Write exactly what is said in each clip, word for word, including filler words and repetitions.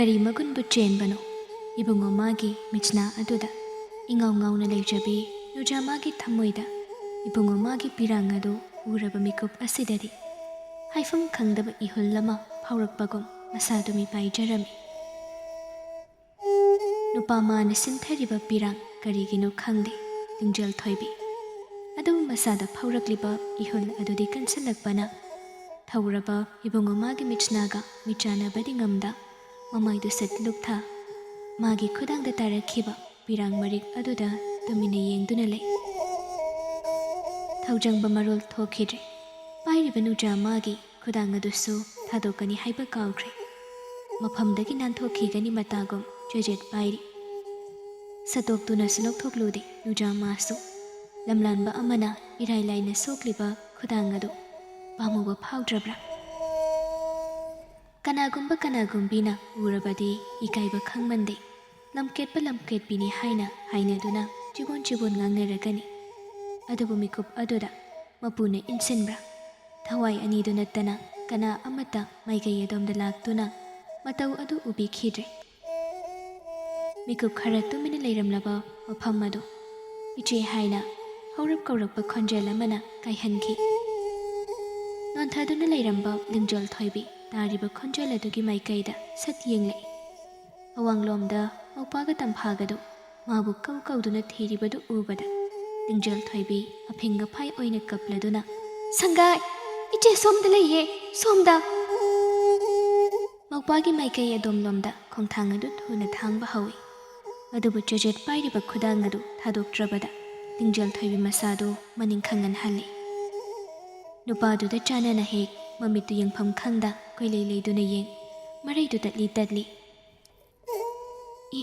ꯀꯔꯤ ꯃꯒꯨꯟꯕꯨ ꯆꯦꯟꯕꯅꯣ? ꯏꯕꯨꯡꯉꯣ ꯃꯥꯒꯤ ꯃꯤꯠꯁꯅꯥ ꯑꯗꯨꯗ ꯏꯉꯥꯎ ꯉꯥꯎꯅ ꯂꯩꯖꯕꯤ ꯅꯨꯖꯥ ꯃꯥꯒꯤ ꯊꯃꯣꯏꯗ ꯏꯕꯨꯡꯉꯣ ꯃꯥꯒꯤ ꯄꯤꯔꯥꯡ ꯑꯗꯨ ꯎꯔꯕ ꯃꯤꯀꯨꯞ ꯑꯁꯤꯗꯗꯤ ꯍꯥꯏꯐꯝ ꯈꯪꯗꯕ ꯏꯍꯨꯜ ꯑꯃ ꯐꯥꯎꯔꯛꯄꯒꯨꯝ ꯃꯁꯥꯗꯨ ꯃꯤꯄꯥꯏꯖꯔꯝꯃꯤ꯫ ꯅꯨꯄꯥ ꯃꯥꯅ ꯁꯤꯟꯊꯔꯤꯕ ꯄꯤꯔꯥꯡ ꯀꯔꯤꯒꯤꯅꯣ ꯈꯪꯗꯦ, ꯂꯤꯡꯖꯦꯜ ꯊꯣꯏꯕꯤ꯫ ꯑꯗꯨꯕꯨ ꯃꯁꯥꯗ ꯐꯥꯎꯔꯛꯂꯤꯕ ꯏꯍꯨꯜ ꯑꯗꯨꯗꯤ ꯀꯟꯁꯤꯜꯂꯛꯄꯅ ꯊꯧꯔꯕ ꯏꯕꯨꯡꯉꯣ ꯃꯥꯒꯤ ꯃꯤꯠꯁꯅꯥꯒ ꯃꯤꯆꯥꯟꯅꯕꯗꯤ ꯉꯝꯗ ꯃꯃꯥꯏꯗꯨ ꯁꯠ ꯂꯨꯞꯊ ꯃꯥꯒꯤ ꯈꯨꯗꯥꯡꯗ ꯇꯥꯔꯛꯈꯤꯕ ꯄꯤꯔꯥꯡ ꯃꯔꯤꯛ ꯑꯗꯨꯗ ꯇꯨꯃꯤꯟꯅ ꯌꯦꯡꯗꯨꯅ ꯂꯩ꯫ ꯊꯧꯖꯪꯕ ꯃꯔꯣꯜ ꯊꯣꯛꯈꯤꯗ꯭ꯔꯦ꯫ ꯄꯥꯏꯔꯤꯕ ꯅꯨꯖꯥ ꯃꯥꯒꯤ ꯈꯨꯗꯥꯡ ꯑꯗꯨꯁꯨ ꯊꯥꯗꯣꯛꯀꯅꯤ ꯍꯥꯏꯕ ꯀꯥꯎꯈ꯭ꯔꯦ꯫ ꯃꯐꯝꯗꯒꯤ ꯅꯥꯟꯊꯣꯛꯈꯤꯒꯅꯤ ꯃꯇꯥꯒꯨꯝ ꯆꯦꯖꯦꯠ ꯄꯥꯏꯔꯤ꯫ ꯁꯠꯇꯣꯛꯇꯨꯅꯁꯨ ꯂꯧꯊꯣꯛꯂꯨꯗꯦ ꯅꯨꯖꯥ ꯃꯥꯁꯨ꯫ ꯂꯝꯂꯥꯟꯕ ꯑꯃꯅ ꯏꯔꯥꯏ ꯂꯥꯏꯅ ꯁꯣꯛꯂꯤꯕ ꯈꯨꯗꯥꯡ ꯑꯗꯨ ꯄꯥꯝꯃꯨꯕ ꯐꯥꯎꯗ꯭ꯔꯕ꯭ꯔꯥ? ꯀꯅꯥꯒꯨꯝꯕ ꯀꯅꯥꯒꯨꯝꯕꯤꯅ ꯎꯔꯕꯗꯤ ꯏꯀꯥꯏꯕ ꯈꯪꯃꯟꯗꯦ, ꯂꯝꯀꯦꯠꯄ ꯂꯝꯀꯦꯠꯄꯤꯅꯤ ꯍꯥꯏꯅ ꯍꯥꯏꯅꯗꯨꯅ ꯆꯤꯕꯣꯟ ꯆꯤꯕꯣꯟ ꯉꯥꯡꯅꯔꯒꯅꯤ꯫ ꯑꯗꯨꯕꯨ ꯃꯤꯀꯨꯞ ꯑꯗꯨꯗ ꯃꯄꯨꯅ ꯏꯟꯁꯤꯟꯕ꯭ꯔꯥ? ꯊꯋꯥꯏ ꯑꯅꯤꯗꯨ ꯅꯠꯇꯅ ꯀꯅꯥ ꯑꯃꯠꯇ ꯃꯥꯏꯀꯩ ꯑꯗꯣꯝꯗ ꯂꯥꯛꯇꯨꯅ ꯃꯇꯧ ꯑꯗꯨ ꯎꯕꯤꯈꯤꯗ꯭ꯔꯦ꯫ ꯃꯤꯀꯨꯞ ꯈꯔ ꯇꯨꯃꯤꯟꯅ ꯂꯩꯔꯝꯂꯕ ꯃꯐꯝ ꯑꯗꯨ "ꯏꯆꯦ" ꯍꯥꯏꯅ ꯍꯧꯔꯞ ꯀꯧꯔꯛꯄ ꯈꯣꯟꯖꯦꯜ ꯑꯃꯅ ꯀꯥꯏꯍꯟꯈꯤ꯫ ꯅꯣꯟꯊꯗꯨꯅ ꯂꯩꯔꯝꯕ ꯂꯤꯡꯖꯦꯜ ꯊꯣꯏꯕꯤ ꯇꯥꯔꯤꯕ ꯈꯣꯟꯖꯦꯜ ꯑꯗꯨꯒꯤ ꯃꯥꯏꯀꯩꯗ ꯁꯠ ꯌꯦꯡꯂꯛꯏ꯫ ꯑꯋꯥꯡꯂꯣꯝꯗ ꯃꯧꯄ꯭ꯋꯥꯒ ꯇꯝꯐꯥꯒꯗꯨ ꯃꯥꯕꯨ ꯀꯧ ꯀꯧꯗꯨꯅ ꯊꯤꯔꯤꯕꯗꯨ ꯎꯕꯗ ꯂꯤꯡꯖꯦꯜ ꯊꯣꯏꯕꯤ ꯑꯐꯤꯡ ꯑꯐꯥꯏ ꯑꯣꯏꯅ ꯀꯞꯂꯗꯨꯅ, "ꯁꯪꯒꯥꯏ! ꯏꯆꯦ ꯁꯣꯝꯗ ꯂꯩꯌꯦ, ꯁꯣꯝꯗ!" ꯃꯧꯄ꯭ꯋꯥꯒꯤ ꯃꯥꯏꯀꯩ ꯑꯗꯣꯝꯂꯣꯝꯗ ꯈꯣꯡꯊꯥꯡ ꯑꯗꯨ ꯊꯨꯅ ꯊꯥꯡꯕ ꯍꯧꯏ꯫ ꯑꯗꯨꯕꯨ ꯆꯦꯖꯦꯠ ꯄꯥꯏꯔꯤꯕ ꯈꯨꯗꯥꯡ ꯑꯗꯨ ꯊꯥꯗꯣꯛꯇ꯭ꯔꯕꯗ ꯂꯤꯡꯖꯦꯜ ꯊꯣꯏꯕꯤ ꯃꯁꯥꯗꯨ ꯃꯅꯤꯡ ꯈꯪꯍꯟꯍꯜꯂꯤ꯫ ꯅꯨꯄꯥꯗꯨꯗ ꯆꯥꯟꯅꯅ ꯍꯦꯛ ꯃꯃꯤꯠꯇꯨ ꯌꯦꯡꯐꯝ ꯈꯪꯗ ꯀꯣꯏꯂꯩ ꯂꯩꯗꯨꯅ ꯌꯦꯡ, ꯃꯔꯩꯗꯨ ꯇꯠꯂꯤ ꯇꯠꯂꯤ꯫ "ꯏ,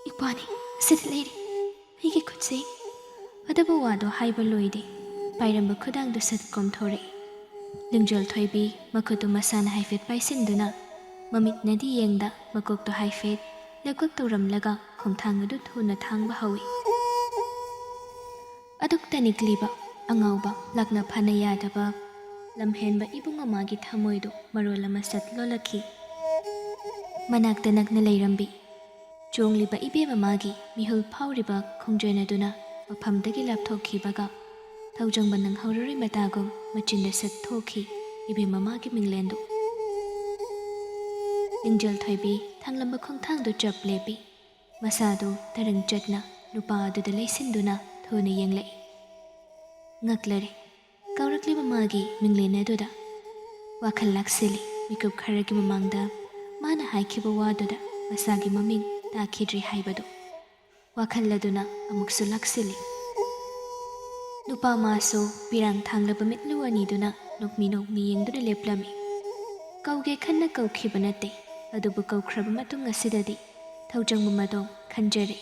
ꯏꯄ꯭ꯋꯥꯅꯤ, ꯑꯁꯤꯗ ꯂꯩꯔꯦ, ꯑꯩꯒꯤ ꯈꯨꯠꯁꯦ!" ꯑꯗꯨꯕꯨ ꯋꯥꯗꯨ ꯍꯥꯏꯕ ꯂꯣꯏꯗꯦ꯫ ꯄꯥꯏꯔꯝꯕ ꯈꯨꯗꯥꯡꯗꯨ ꯁꯠ ꯀꯣꯝꯊꯣꯔꯛꯏ꯫ ꯂꯤꯡꯖꯦꯜ ꯊꯣꯏꯕꯤ ꯃꯈꯨꯠꯇꯨ ꯃꯁꯥꯅ ꯍꯥꯏꯐꯦꯠ ꯄꯥꯏꯁꯤꯟꯗꯨꯅ ꯃꯃꯤꯠꯅꯗꯤ ꯌꯦꯡꯗ ꯃꯀꯣꯛꯇꯨ ꯍꯥꯏꯐꯦꯠ ꯂꯦꯞꯀꯛ ꯇꯧꯔꯝꯂꯒ ꯈꯣꯡꯊꯥꯡ ꯑꯗꯨ ꯊꯨꯅ ꯊꯥꯡꯕ ꯍꯧꯏ꯫ ꯑꯗꯨꯛꯇ ꯅꯤꯛꯂꯤꯕ ꯑꯉꯥꯎꯕ ꯂꯥꯛꯅ ꯐꯥꯅ ꯌꯥꯗꯕ ꯂꯝꯍꯦꯟꯕ ꯏꯕꯨꯡ ꯑꯃꯒꯤ ꯊꯃꯣꯏꯗꯨ ꯃꯔꯣꯜ ꯑꯃ ꯁꯠ ꯂꯣꯜꯂꯛꯈꯤ꯫ ꯃꯅꯥꯛꯇ ꯅꯛꯅ ꯂꯩꯔꯝꯕꯤ꯫ ꯆꯣꯡꯂꯤꯕ ꯏꯕꯦꯝ ꯑꯃꯒꯤ ꯃꯤꯍꯨꯜ ꯐꯥꯎꯔꯤꯕ ꯈꯣꯡꯖꯦꯜ ꯑꯗꯨꯅ ꯃꯐꯝꯗꯒꯤ ꯂꯥꯞꯊꯣꯛꯈꯤꯕꯒ, ꯊꯧꯖꯪꯕ ꯅꯪꯍꯧꯔꯔꯣꯏ ꯃꯇꯥꯒꯨꯝ ꯃꯆꯤꯟꯗ ꯁꯠ ꯊꯣꯛꯈꯤ ꯏꯕꯦꯝ ꯑꯃꯒꯤ ꯃꯤꯡꯂꯦꯟꯗꯨ꯫ ꯂꯤꯡꯖꯦꯜ ꯊꯣꯏꯕꯤ ꯊꯥꯡꯂꯝꯕ ꯈꯣꯡꯊꯥꯡꯗꯨ ꯆꯞ ꯂꯦꯞꯄꯤ꯫ ꯃꯁꯥꯗꯨ ꯇꯔꯪ ꯆꯠꯅ ꯅꯨꯄꯥ ꯑꯗꯨꯗ ꯂꯩꯁꯤꯟꯗꯨꯅ ꯊꯨꯅ ꯌꯦꯡꯂꯛꯏ꯫ ꯉꯛꯂꯔꯦ ꯀꯧꯔꯛꯂꯤꯕ ꯃꯥꯒꯤ ꯃꯤꯡꯂꯦꯟ ꯑꯗꯨꯗ꯫ ꯋꯥꯈꯜ ꯂꯥꯛꯁꯤꯜꯂꯤ ꯃꯤꯀꯨꯞ ꯈꯔꯒꯤ ꯃꯃꯥꯡꯗ ꯃꯥꯅ ꯍꯥꯏꯈꯤꯕ ꯋꯥꯗꯨꯗ ꯃꯁꯥꯒꯤ ꯃꯃꯤꯡ ꯇꯥꯈꯤꯗ꯭ꯔꯤ ꯍꯥꯏꯕꯗꯨ꯫ ꯋꯥꯈꯜ ꯑꯗꯨꯅ ꯑꯃꯨꯛꯁꯨ ꯂꯥꯛꯁꯤꯜꯂꯤ꯫ ꯅꯨꯄꯥ ꯃꯥꯁꯨ ꯄꯤꯔꯥꯡ ꯊꯥꯡꯂꯕ ꯃꯤꯠꯂꯨ ꯑꯅꯤꯗꯨꯅ ꯅꯣꯛꯃꯤ ꯅꯣꯛꯃꯤ ꯌꯦꯡꯗꯨꯅ ꯂꯦꯞꯂꯝꯃꯤ꯫ ꯀꯧꯒꯦ ꯈꯟꯅ ꯀꯧꯈꯤꯕ ꯅꯠꯇꯦ, ꯑꯗꯨꯕꯨ ꯀꯧꯈ꯭ꯔꯕ ꯃꯇꯨꯡ ꯑꯁꯤꯗꯗꯤ ꯊꯧꯖꯪꯕ ꯃꯗꯣ ꯈꯟꯖꯔꯦ꯫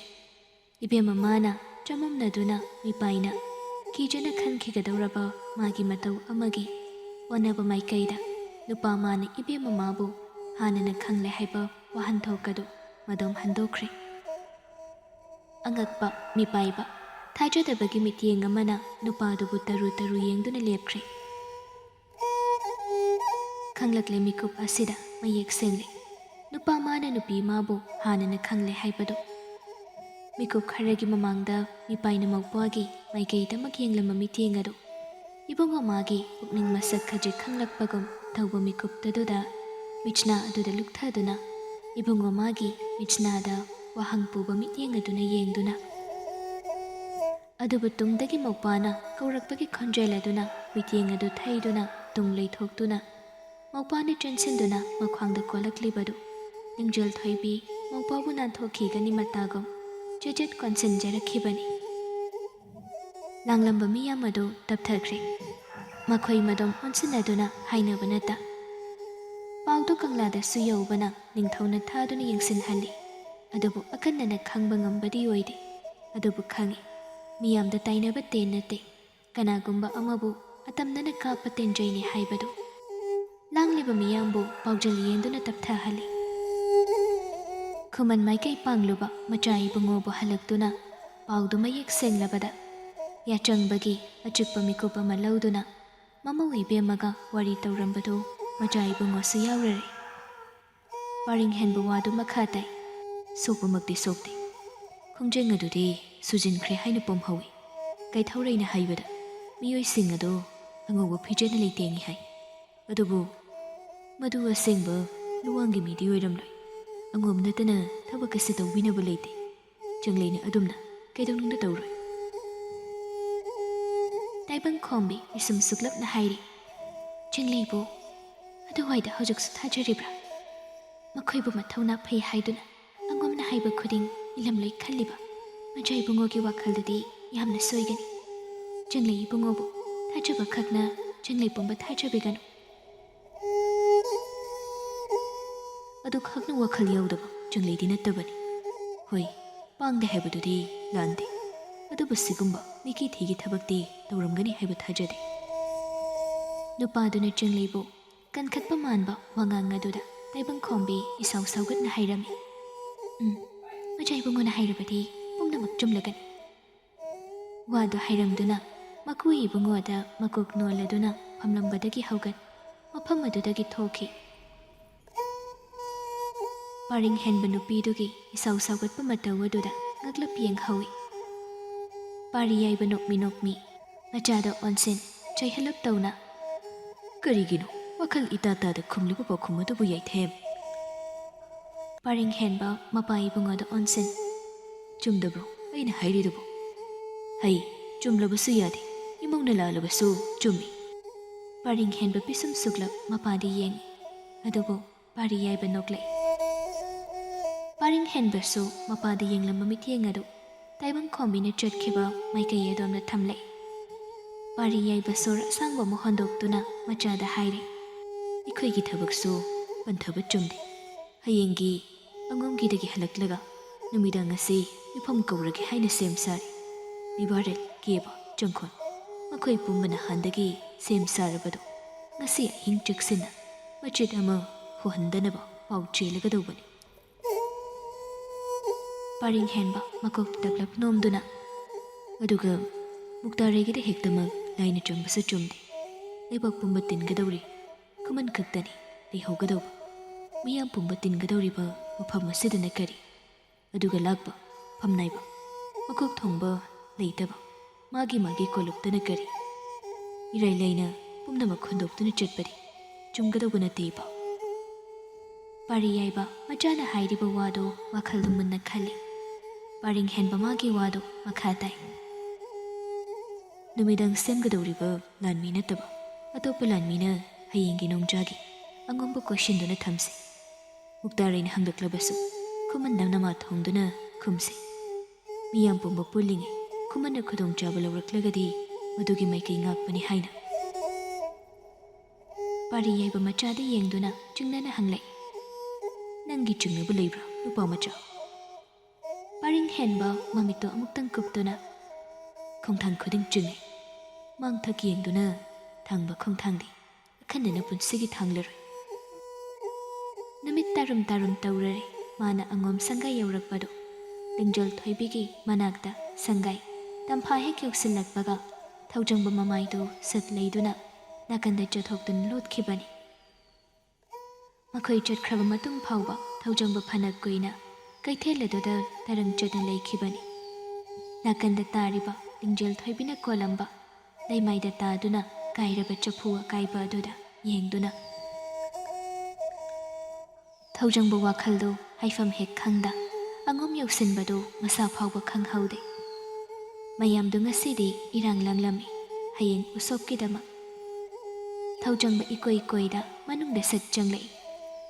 ꯏꯕꯦꯝ ꯑꯃꯅ ꯆꯃꯝꯅꯗꯨꯅ ꯃꯤꯄꯥꯏꯅ ꯀꯤꯖꯅ ꯈꯟꯈꯤꯒꯗꯧꯔꯕ ꯃꯥꯒꯤ ꯃꯇꯧ ꯑꯃꯒꯤ ꯑꯣꯟꯅꯕ ꯃꯥꯏꯀꯩꯗ ꯅꯨꯄꯥ ꯃꯥꯅ ꯏꯕꯦꯝ ꯑꯃꯕꯨ ꯍꯥꯟꯅꯅ ꯈꯪꯂꯦ ꯍꯥꯏꯕ ꯋꯥꯍꯟꯊꯣꯛ ꯑꯗꯨ ꯃꯗꯣꯝ ꯍꯟꯗꯣꯛꯈ꯭ꯔꯦ꯫ ꯑꯉꯛꯄ, ꯃꯤꯄꯥꯏꯕ, ꯊꯥꯖꯗꯕꯒꯤ ꯃꯤꯠꯌꯦꯡ ꯑꯃꯅ ꯅꯨꯄꯥꯗꯨꯕꯨ ꯇꯔꯨ ꯇꯔꯨ ꯌꯦꯡꯗꯨꯅ ꯂꯦꯞꯈ꯭ꯔꯦ꯫ ꯈꯪꯂꯛꯂꯦ ꯃꯤꯀꯨꯞ ꯑꯁꯤꯗ ꯃꯌꯦꯛ ꯁꯦꯡꯂꯦ ꯅꯨꯄꯥ ꯃꯥꯅ ꯅꯨꯄꯤ ꯃꯥꯕꯨ ꯍꯥꯟꯅꯅ ꯈꯪꯂꯦ ꯍꯥꯏꯕꯗꯨ꯫ ꯃꯤꯀꯨꯞ ꯈꯔꯒꯤ ꯃꯃꯥꯡꯗ ꯃꯤꯄꯥꯏꯅ ꯃꯧꯄ꯭ꯋꯥꯒꯤ ꯃꯥꯏꯀꯩꯗꯃꯛ ꯌꯦꯡꯂꯝꯕ ꯃꯤꯠꯌꯦꯡ ꯑꯗꯨ ꯏꯕꯨꯡꯉꯣ ꯃꯥꯒꯤ ꯄꯨꯛꯅꯤꯡ ꯃꯁꯛ ꯈꯖꯤꯛ ꯈꯪꯂꯛꯄꯒꯨꯝ ꯇꯧꯕ ꯃꯤꯀꯨꯞꯇꯗꯨꯗ ꯃꯤꯆꯅꯥ ꯑꯗꯨꯗ ꯂꯨꯞꯊꯗꯨꯅ ꯏꯕꯨꯡꯉꯣ ꯃꯥꯒꯤ ꯃꯤꯆꯅꯥꯗ ꯋꯥꯍꯪ ꯄꯨꯕ ꯃꯤꯠꯌꯦꯡ ꯑꯗꯨꯅ ꯌꯦꯡꯗꯨꯅ꯫ ꯑꯗꯨꯕꯨ ꯇꯨꯡꯗꯒꯤ ꯃꯧꯄꯥꯅ ꯀꯧꯔꯛꯄꯒꯤ ꯈꯣꯟꯖꯦꯜ ꯑꯗꯨꯅ ꯃꯤꯠꯌꯦꯡ ꯑꯗꯨ ꯊꯩꯗꯨꯅ ꯇꯨꯡ ꯂꯩꯊꯣꯛꯇꯨꯅ ꯃꯧꯄꯥꯅ ꯆꯦꯟꯁꯤꯟꯗꯨꯅ ꯃꯈ꯭ꯋꯥꯡꯗ ꯀꯣꯜꯂꯛꯂꯤꯕꯗꯨ ꯂꯤꯡꯖꯦꯜ ꯊꯣꯏꯕꯤ ꯃꯧꯄꯥꯕꯨ ꯅꯥꯟꯊꯣꯛꯈꯤꯒꯅꯤ ꯃꯇꯥꯒꯨꯝ ꯆꯦꯆꯦꯠ ꯀꯣꯟꯁꯤꯟꯖꯔꯛꯈꯤꯕꯅꯤ꯫ ꯂꯥꯡꯂꯝꯕ ꯃꯤꯌꯥꯝ ꯑꯗꯨ ꯇꯞꯊꯈ꯭ꯔꯦ꯫ ꯃꯈꯣꯏ ꯃꯗꯣꯝ ꯑꯣꯟꯁꯤꯟꯅꯗꯨꯅ ꯍꯥꯏꯅꯕ ꯅꯠꯇ꯫ ꯄꯥꯎꯗꯨ ꯀꯪꯂꯥꯗꯁꯨ ꯌꯧꯕꯅ ꯅꯤꯡꯊꯧꯅ ꯊꯥꯗꯨꯅ ꯌꯦꯡꯁꯤꯟꯍꯜꯂꯤ꯫ ꯑꯗꯨꯕꯨ ꯑꯀꯟꯅꯅ ꯈꯪꯕ ꯉꯝꯕꯗꯤ ꯑꯣꯏꯗꯦ꯫ ꯑꯗꯨꯕꯨ ꯈꯪꯏ, ꯃꯤꯌꯥꯝꯗ ꯇꯥꯏꯅꯕ ꯇꯦꯟ ꯅꯠꯇꯦ, ꯀꯅꯥꯒꯨꯝꯕ ꯑꯃꯕꯨ ꯑꯇꯝꯅꯅ ꯀꯥꯞꯄ ꯇꯦꯟꯖꯩꯅꯤ ꯍꯥꯏꯕꯗꯨ꯫ ꯂꯥꯡꯂꯤꯕ ꯃꯤꯌꯥꯝꯕꯨ ꯄꯥꯎꯖꯦꯜ ꯌꯦꯟꯗꯨꯅ ꯇꯞꯊꯍꯜꯂꯤ꯫ ꯈꯨꯃꯟ ꯃꯥꯏꯀꯩ ꯄꯥꯡꯂꯨꯕ ꯃꯆꯥ ꯏꯕꯨꯡꯉꯣꯕꯨ ꯍꯜꯂꯛꯇꯨꯅ ꯄꯥꯎꯗꯨ ꯃꯌꯦꯛ ꯁꯦꯡꯂꯕꯗ ꯌꯥꯆꯪꯕꯒꯤ ꯑꯆꯤꯛꯄ ꯃꯤꯀꯨꯞ ꯑꯃ ꯂꯧꯗꯨꯅ ꯃꯃꯧ ꯏꯕꯦꯝꯃꯒ ꯋꯥꯔꯤ ꯇꯧꯔꯝꯕꯗꯨ ꯃꯆꯥ ꯏꯕꯨꯡꯉꯣꯁꯨ ꯌꯥꯎꯔꯔꯦ꯫ ꯄꯔꯤꯡ ꯍꯦꯟꯕ ꯋꯥꯗꯨ ꯃꯈꯥ ꯇꯥꯏ꯫ ꯁꯣꯛꯄꯃꯛꯇꯤ ꯁꯣꯛꯇꯦ꯫ ꯈꯣꯡꯖꯦꯡ ꯑꯗꯨꯗꯤ ꯁꯨꯖꯤꯟꯈ꯭ꯔꯦ ꯍꯥꯏꯅ ꯄꯣꯝꯍꯧꯏ꯫ ꯀꯩꯊꯧꯔꯩꯅ ꯍꯥꯏꯕꯗ ꯃꯤꯑꯣꯏꯁꯤꯡ ꯑꯗꯨ ꯑꯉꯧꯕ ꯐꯤꯖꯦꯠꯅ ꯂꯩꯇꯦꯡꯏ ꯍꯥꯏ꯫ ꯑꯗꯨꯕꯨ ꯃꯗꯨ ꯑꯁꯦꯡꯕ ꯂꯨꯋꯥꯡꯒꯤ ꯃꯤꯗꯤ ꯑꯣꯏꯔꯝꯂꯣꯏ꯫ ꯑꯉꯣꯝ ꯅꯠꯇꯅ ꯊꯕꯛ ꯑꯁꯤ ꯇꯧꯕꯤꯅꯕ ꯂꯩꯇꯦ꯫ ꯆꯪꯂꯩꯅ ꯑꯗꯨꯝꯅ ꯀꯩꯗꯧꯅꯨꯡꯗ ꯇꯧꯔꯣꯏ꯫ ꯇꯥꯏꯕꯪ ꯈꯣꯝꯕꯤ ꯃꯤꯁꯨꯝ ꯁꯨꯛꯂꯞꯅ ꯍꯥꯏꯔꯤ, "ꯆꯤꯡꯂꯩꯕꯨ ꯑꯗꯨꯋꯥꯏꯗ ꯍꯧꯖꯤꯛꯁꯨ ꯊꯥꯖꯔꯤꯕ꯭ꯔꯥ? ꯃꯈꯣꯏꯕꯨ ꯃꯊꯧꯅꯥ ꯐꯩ ꯍꯥꯏꯗꯨꯅ ꯑꯉꯣꯝꯅ ꯍꯥꯏꯕ ꯈꯨꯗꯤꯡ ꯏꯜꯂꯝꯂꯣꯏ ꯈꯜꯂꯤꯕ ꯃꯖꯥ ꯏꯕꯨꯡꯉꯣꯒꯤ ꯋꯥꯈꯜꯗꯨꯗꯤ ꯌꯥꯝꯅ ꯁꯣꯏꯒꯅꯤ꯫ ꯆꯤꯡꯂꯩ ꯏꯕꯨꯡꯉꯣꯕꯨ ꯊꯥꯖꯕ ꯈꯛꯅ ꯆꯤꯡꯂꯩ ꯄꯨꯝꯕ ꯊꯥꯖꯕꯤꯒꯅꯨ꯫ ꯑꯗꯨ ꯈꯛꯅ ꯋꯥꯈꯜ ꯌꯥꯎꯗꯕ ꯆꯤꯡꯂꯩꯗꯤ ꯅꯠꯇꯕꯅꯤ꯫ ꯍꯣꯏ, ꯄꯥꯡꯗꯦ ꯍꯥꯏꯕꯗꯨꯗꯤ ꯂꯥꯟꯗꯦ, ꯑꯗꯨꯕꯨ ꯁꯤꯒꯨꯝꯕ ꯃꯤꯀꯤ ꯊꯤꯒꯤ ꯊꯕꯛꯇꯤ ꯇꯧꯔꯝꯒꯅꯤ ꯍꯥꯏꯕ ꯊꯥꯖꯗꯦ꯫" ꯅꯨꯄꯥꯗꯨꯅ ꯆꯤꯡꯂꯩꯕꯨ ꯀꯟꯈꯠꯄ ꯃꯥꯟꯕ ꯋꯥꯉꯥꯡ ꯑꯗꯨꯗ ꯇꯥꯏꯕꯪ ꯈꯣꯝꯕꯤ ꯏꯁꯥꯎ ꯁꯥꯎꯒꯠꯅ ꯍꯥꯏꯔꯝꯃꯤ, "ꯎꯝ, ꯃꯖꯥ ꯏꯕꯨꯡꯉꯣꯅ ꯍꯥꯏꯔꯕꯗꯤ ꯄꯨꯝꯅꯃꯛ ꯆꯨꯝꯂꯒꯅꯤ꯫" ꯋꯥꯗꯨ ꯍꯥꯏꯔꯝꯗꯨꯅ ꯃꯀꯨ ꯏꯕꯨꯡꯉꯣꯗ ꯃꯀꯣꯛ ꯅꯣꯜꯂꯗꯨꯅ ꯐꯝꯂꯝꯕꯗꯒꯤ ꯍꯧꯒꯠ ꯃꯐꯝ ꯑꯗꯨꯗꯒꯤ ꯊꯣꯛꯈꯤ꯫ ꯄꯔꯤꯡ ꯍꯦꯟꯕ ꯅꯨꯄꯤꯗꯨꯒꯤ ꯏꯁꯥꯎ ꯁꯥꯎꯒꯠꯄ ꯃꯇꯧ ꯑꯗꯨꯗ ꯉꯛꯂꯞ ꯌꯦꯡꯍꯧꯏ꯫ ꯄꯥꯔꯤ ꯌꯥꯏꯕ ꯅꯣꯛꯃꯤ ꯅꯣꯛꯃꯤ ꯃꯆꯥꯗ ꯑꯣꯟꯁꯤꯟ ꯆꯩꯍꯜꯂꯞ ꯇꯧꯅ, "ꯀꯔꯤꯒꯤꯅꯣ ꯋꯥꯈꯜ ꯏꯇꯥ ꯇꯥꯗ ꯈꯨꯝꯂꯤꯕ ꯄꯥꯎꯈꯨꯝ ꯑꯗꯨꯕꯨ, ꯌꯥꯏꯊꯦꯝ?" ꯄꯔꯤꯡ ꯍꯦꯟꯕ ꯃꯄꯥ ꯏꯕꯨꯡꯉꯣꯗ ꯑꯣꯟꯁꯤꯟ, "ꯆꯨꯝꯗꯕ꯭ꯔꯣ ꯑꯩꯅ ꯍꯥꯏꯔꯤꯗꯨꯕꯨ?" "ꯍꯩ, ꯆꯨꯝꯂꯕꯁꯨ ꯌꯥꯗꯦ, ꯏꯃꯧꯅ ꯂꯥꯜꯂꯕꯁꯨ ꯆꯨꯝꯃꯤ꯫" ꯄꯔꯤꯡ ꯍꯦꯟꯕ ꯄꯤꯁꯨꯝ ꯁꯨꯛꯂꯞ ꯃꯄꯥꯗ ꯌꯦꯡꯏ, ꯑꯗꯨꯕꯨ ꯄꯥꯔꯤ ꯌꯥꯏꯕ ꯅꯣꯛꯂꯛꯏ꯫ ꯄꯔꯤꯡ ꯍꯦꯟꯕꯁꯨ ꯃꯄꯥꯗ ꯌꯦꯡꯂꯝꯕ ꯃꯤꯠꯌꯦꯡ ꯑꯗꯨ ꯇꯥꯏꯕꯪ ꯈꯣꯝꯕꯤꯅ ꯆꯠꯈꯤꯕ ꯃꯥꯏꯀꯩ ꯑꯗꯣꯝꯗ ꯊꯝꯂꯛꯏ꯫ ꯄꯥꯔꯤ ꯌꯥꯏꯕ ꯁꯣꯔ ꯑꯁꯥꯡꯕ ꯑꯃ ꯍꯣꯟꯗꯣꯛꯇꯨꯅ ꯃꯆꯥꯗ ꯍꯥꯏꯔꯦ, "ꯑꯩꯈꯣꯏꯒꯤ ꯊꯕꯛꯁꯨ ꯄꯟꯊꯕ ꯆꯨꯝꯗꯦ꯫ ꯍꯌꯦꯡꯒꯤ ꯑꯉꯣꯝꯒꯤꯗꯒꯤ ꯍꯜꯂꯛꯂꯒ ꯅꯨꯃꯤꯗꯥꯡ ꯑꯁꯤ ꯃꯤꯐꯝ ꯀꯧꯔꯒꯦ ꯍꯥꯏꯅ ꯁꯦꯝ ꯁꯥꯔꯤ꯫ ꯃꯤꯕꯥꯔꯦꯜ, ꯀꯦꯕ, ꯆꯪꯈꯣꯟ, ꯃꯈꯣꯏ ꯄꯨꯝꯕꯅ ꯍꯥꯟꯗꯒꯤ ꯁꯦꯝ ꯁꯥꯔꯕꯗꯨ ꯉꯁꯤ ꯑꯍꯤꯡ ꯆꯦꯛꯁꯤꯟꯅ ꯃꯆꯦꯠ ꯑꯃ ꯍꯣꯍꯟꯗꯅꯕ ꯄꯥꯎ ꯆꯦꯜꯂꯒꯗꯧꯕꯅꯤ꯫" ꯄꯔꯤꯡ ꯍꯦꯟꯕ ꯃꯀꯣꯛ ꯇꯛꯂꯞ ꯅꯣꯝꯗꯨꯅ, "ꯑꯗꯨꯒ ꯃꯨꯛꯇꯥꯔꯩꯒꯤꯗ ꯍꯦꯛꯇꯃꯛ ꯂꯥꯏꯅ ꯆꯪꯕꯁꯨ ꯆꯨꯝꯗꯦ꯫ ꯂꯩꯕꯥꯛ ꯄꯨꯝꯕ ꯇꯤꯟꯒꯗꯧꯔꯤ, ꯈꯨꯃꯟ ꯈꯛꯇꯅꯤ ꯂꯩꯍꯧꯒꯗꯧꯕ꯫" ꯃꯤꯌꯥꯝ ꯄꯨꯝꯕ ꯇꯤꯟꯒꯗꯧꯔꯤꯕ ꯃꯐꯝ ꯑꯁꯤꯗꯅ ꯀꯔꯤ? ꯑꯗꯨꯒ ꯂꯥꯛꯄ, ꯐꯝꯅꯥꯏꯕ, ꯃꯀꯣꯛ ꯊꯣꯡꯕ, ꯂꯩꯇꯕ, ꯃꯥꯒꯤ ꯃꯥꯒꯤ ꯀꯣꯂꯨꯞꯇꯅ ꯀꯔꯤ? ꯏꯔꯩ ꯂꯩꯅ ꯄꯨꯝꯅꯃꯛ ꯍꯨꯟꯗꯣꯛꯇꯨꯅ ꯆꯠꯄꯗꯤ ꯆꯨꯝꯒꯗꯧꯕ ꯅꯠꯇꯦ ꯏꯄꯥ꯫ ꯄꯥꯔꯤ ꯌꯥꯏꯕ ꯃꯆꯥꯅ ꯍꯥꯏꯔꯤꯕ ꯋꯥꯗꯣ ꯋꯥꯈꯜꯗ ꯃꯨꯟꯅ ꯈꯜꯂꯤ꯫ ꯄꯥꯔꯤꯡ ꯍꯦꯟꯕ ꯃꯥꯒꯤ ꯋꯥꯗꯣ ꯃꯈꯥ ꯇꯥꯏ꯫ ꯅꯨꯃꯤꯗꯥꯡ ꯁꯦꯝꯒꯗꯧꯔꯤꯕ ꯂꯥꯟꯃꯤ ꯅꯠꯇꯕ ꯑꯇꯣꯞꯄ ꯂꯥꯟꯃꯤꯅ ꯍꯌꯦꯡꯒꯤ ꯅꯣꯡꯖꯥꯒꯤ ꯑꯉꯣꯝꯕ ꯀꯣꯏꯁꯤꯟꯗꯨꯅ ꯊꯝꯁꯤ꯫ ꯃꯨꯛꯇꯥꯔꯩꯅ ꯍꯪꯂꯛꯂꯕꯁꯨ ꯈꯨꯃꯟꯗ ꯅꯃꯥ ꯊꯣꯡꯗꯨꯅ ꯈꯨꯝꯁꯤ꯫ ꯃꯤꯌꯥꯝ ꯄꯨꯝꯕ ꯄꯨꯜꯂꯤꯉꯩ ꯈꯨꯃꯟꯅ ꯈꯨꯗꯣꯡꯆꯥꯕ ꯂꯧꯔꯛꯂꯒꯗꯤ ꯃꯗꯨꯒꯤ ꯃꯥꯏꯀꯩ ꯉꯥꯛꯄꯅꯤ ꯍꯥꯏꯅ꯫ ꯄꯥꯔꯤ ꯌꯥꯏꯕ ꯃꯆꯥꯗ ꯌꯦꯡꯗꯨꯅ ꯆꯤꯡꯅꯅ ꯍꯪꯂꯛꯏ, "ꯅꯪꯒꯤ ꯆꯤꯡꯅꯕ ꯂꯩꯕ꯭ꯔꯥ, ꯅꯨꯄꯥ ꯃꯆꯥ?" ꯄꯔꯤꯡ ꯍꯦꯟꯕ ꯃꯃꯤꯠꯇꯨ ꯑꯃꯨꯛꯇꯪ ꯀꯨꯞꯇꯨꯅ, "ꯈꯣꯡꯊꯥꯡ ꯈꯨꯗꯤꯡ ꯆꯤꯡꯏ꯫ ꯃꯥꯡꯊꯛ ꯌꯦꯡꯗꯨꯅ ꯊꯥꯡꯕ ꯈꯣꯡꯊꯥꯡꯗꯤ ꯑꯈꯟꯅꯅ ꯄꯨꯟꯁꯤꯒꯤ ꯊꯥꯡꯂꯔꯣꯏ꯫" ꯅꯨꯃꯤꯠ ꯇꯥꯔꯨꯝ ꯇꯥꯔꯨꯝ ꯇꯧꯔꯔꯦ ꯃꯥꯅ ꯑꯉꯣꯝ ꯁꯪꯒꯥꯏ ꯌꯧꯔꯛꯄꯗꯨ꯫ ꯂꯤꯡꯖꯦꯜ ꯊꯣꯏꯕꯤꯒꯤ ꯃꯅꯥꯛꯇ ꯁꯪꯒꯥꯏ ꯇꯝꯐꯥ ꯍꯦꯛ ꯌꯧꯁꯤꯜꯂꯛꯄꯒ ꯊꯧꯖꯪꯕ ꯃꯃꯥꯏꯗꯨ ꯁꯠ ꯂꯩꯗꯨꯅ ꯅꯥꯀꯟꯗ ꯆꯠꯊꯣꯛꯇꯨꯅ ꯂꯣꯠꯈꯤꯕꯅꯤ꯫ ꯃꯈꯣꯏ ꯆꯠꯈ꯭ꯔꯕ ꯃꯇꯨꯡ ꯐꯥꯎꯕ ꯊꯧꯖꯪꯕ ꯐꯅ ꯀꯨꯏꯅ ꯀꯩꯊꯦꯜ ꯑꯗꯨꯗ ꯇꯔꯪ ꯆꯠꯅ ꯂꯩꯈꯤꯕꯅꯤ꯫ ꯅꯥꯀꯟꯗ ꯇꯥꯔꯤꯕ ꯂꯤꯡꯖꯦꯜ ꯊꯣꯏꯕꯤꯅ ꯀꯣꯜꯂꯝꯕ ꯂꯩꯃꯥꯏꯗ ꯇꯥꯗꯨꯅ ꯀꯥꯏꯔꯕ ꯆꯐꯨ ꯑꯀꯥꯏꯕ ꯑꯗꯨꯗ ꯌꯦꯡꯗꯨꯅ꯫ ꯊꯧꯖꯪꯕ ꯋꯥꯈꯜꯗꯨ ꯍꯥꯏꯐꯝ ꯍꯦꯛ ꯈꯪꯗ, ꯑꯉꯣꯝ ꯌꯧꯁꯤꯟꯕꯗꯨ ꯃꯁꯥ ꯐꯥꯎꯕ ꯈꯪꯍꯧꯗꯦ꯫ ꯃꯌꯥꯝꯗꯨ ꯉꯁꯤꯗꯤ ꯏꯔꯥꯡ ꯂꯥꯡꯂꯝꯃꯤ, ꯍꯌꯦꯡ ꯎꯁꯣꯞꯀꯤꯗꯃꯛ꯫ ꯊꯧꯖꯪꯕ ꯏꯀꯣꯏ ꯀꯣꯏꯗ ꯃꯅꯨꯡꯗ ꯁꯠ ꯆꯪꯂꯛꯏ꯫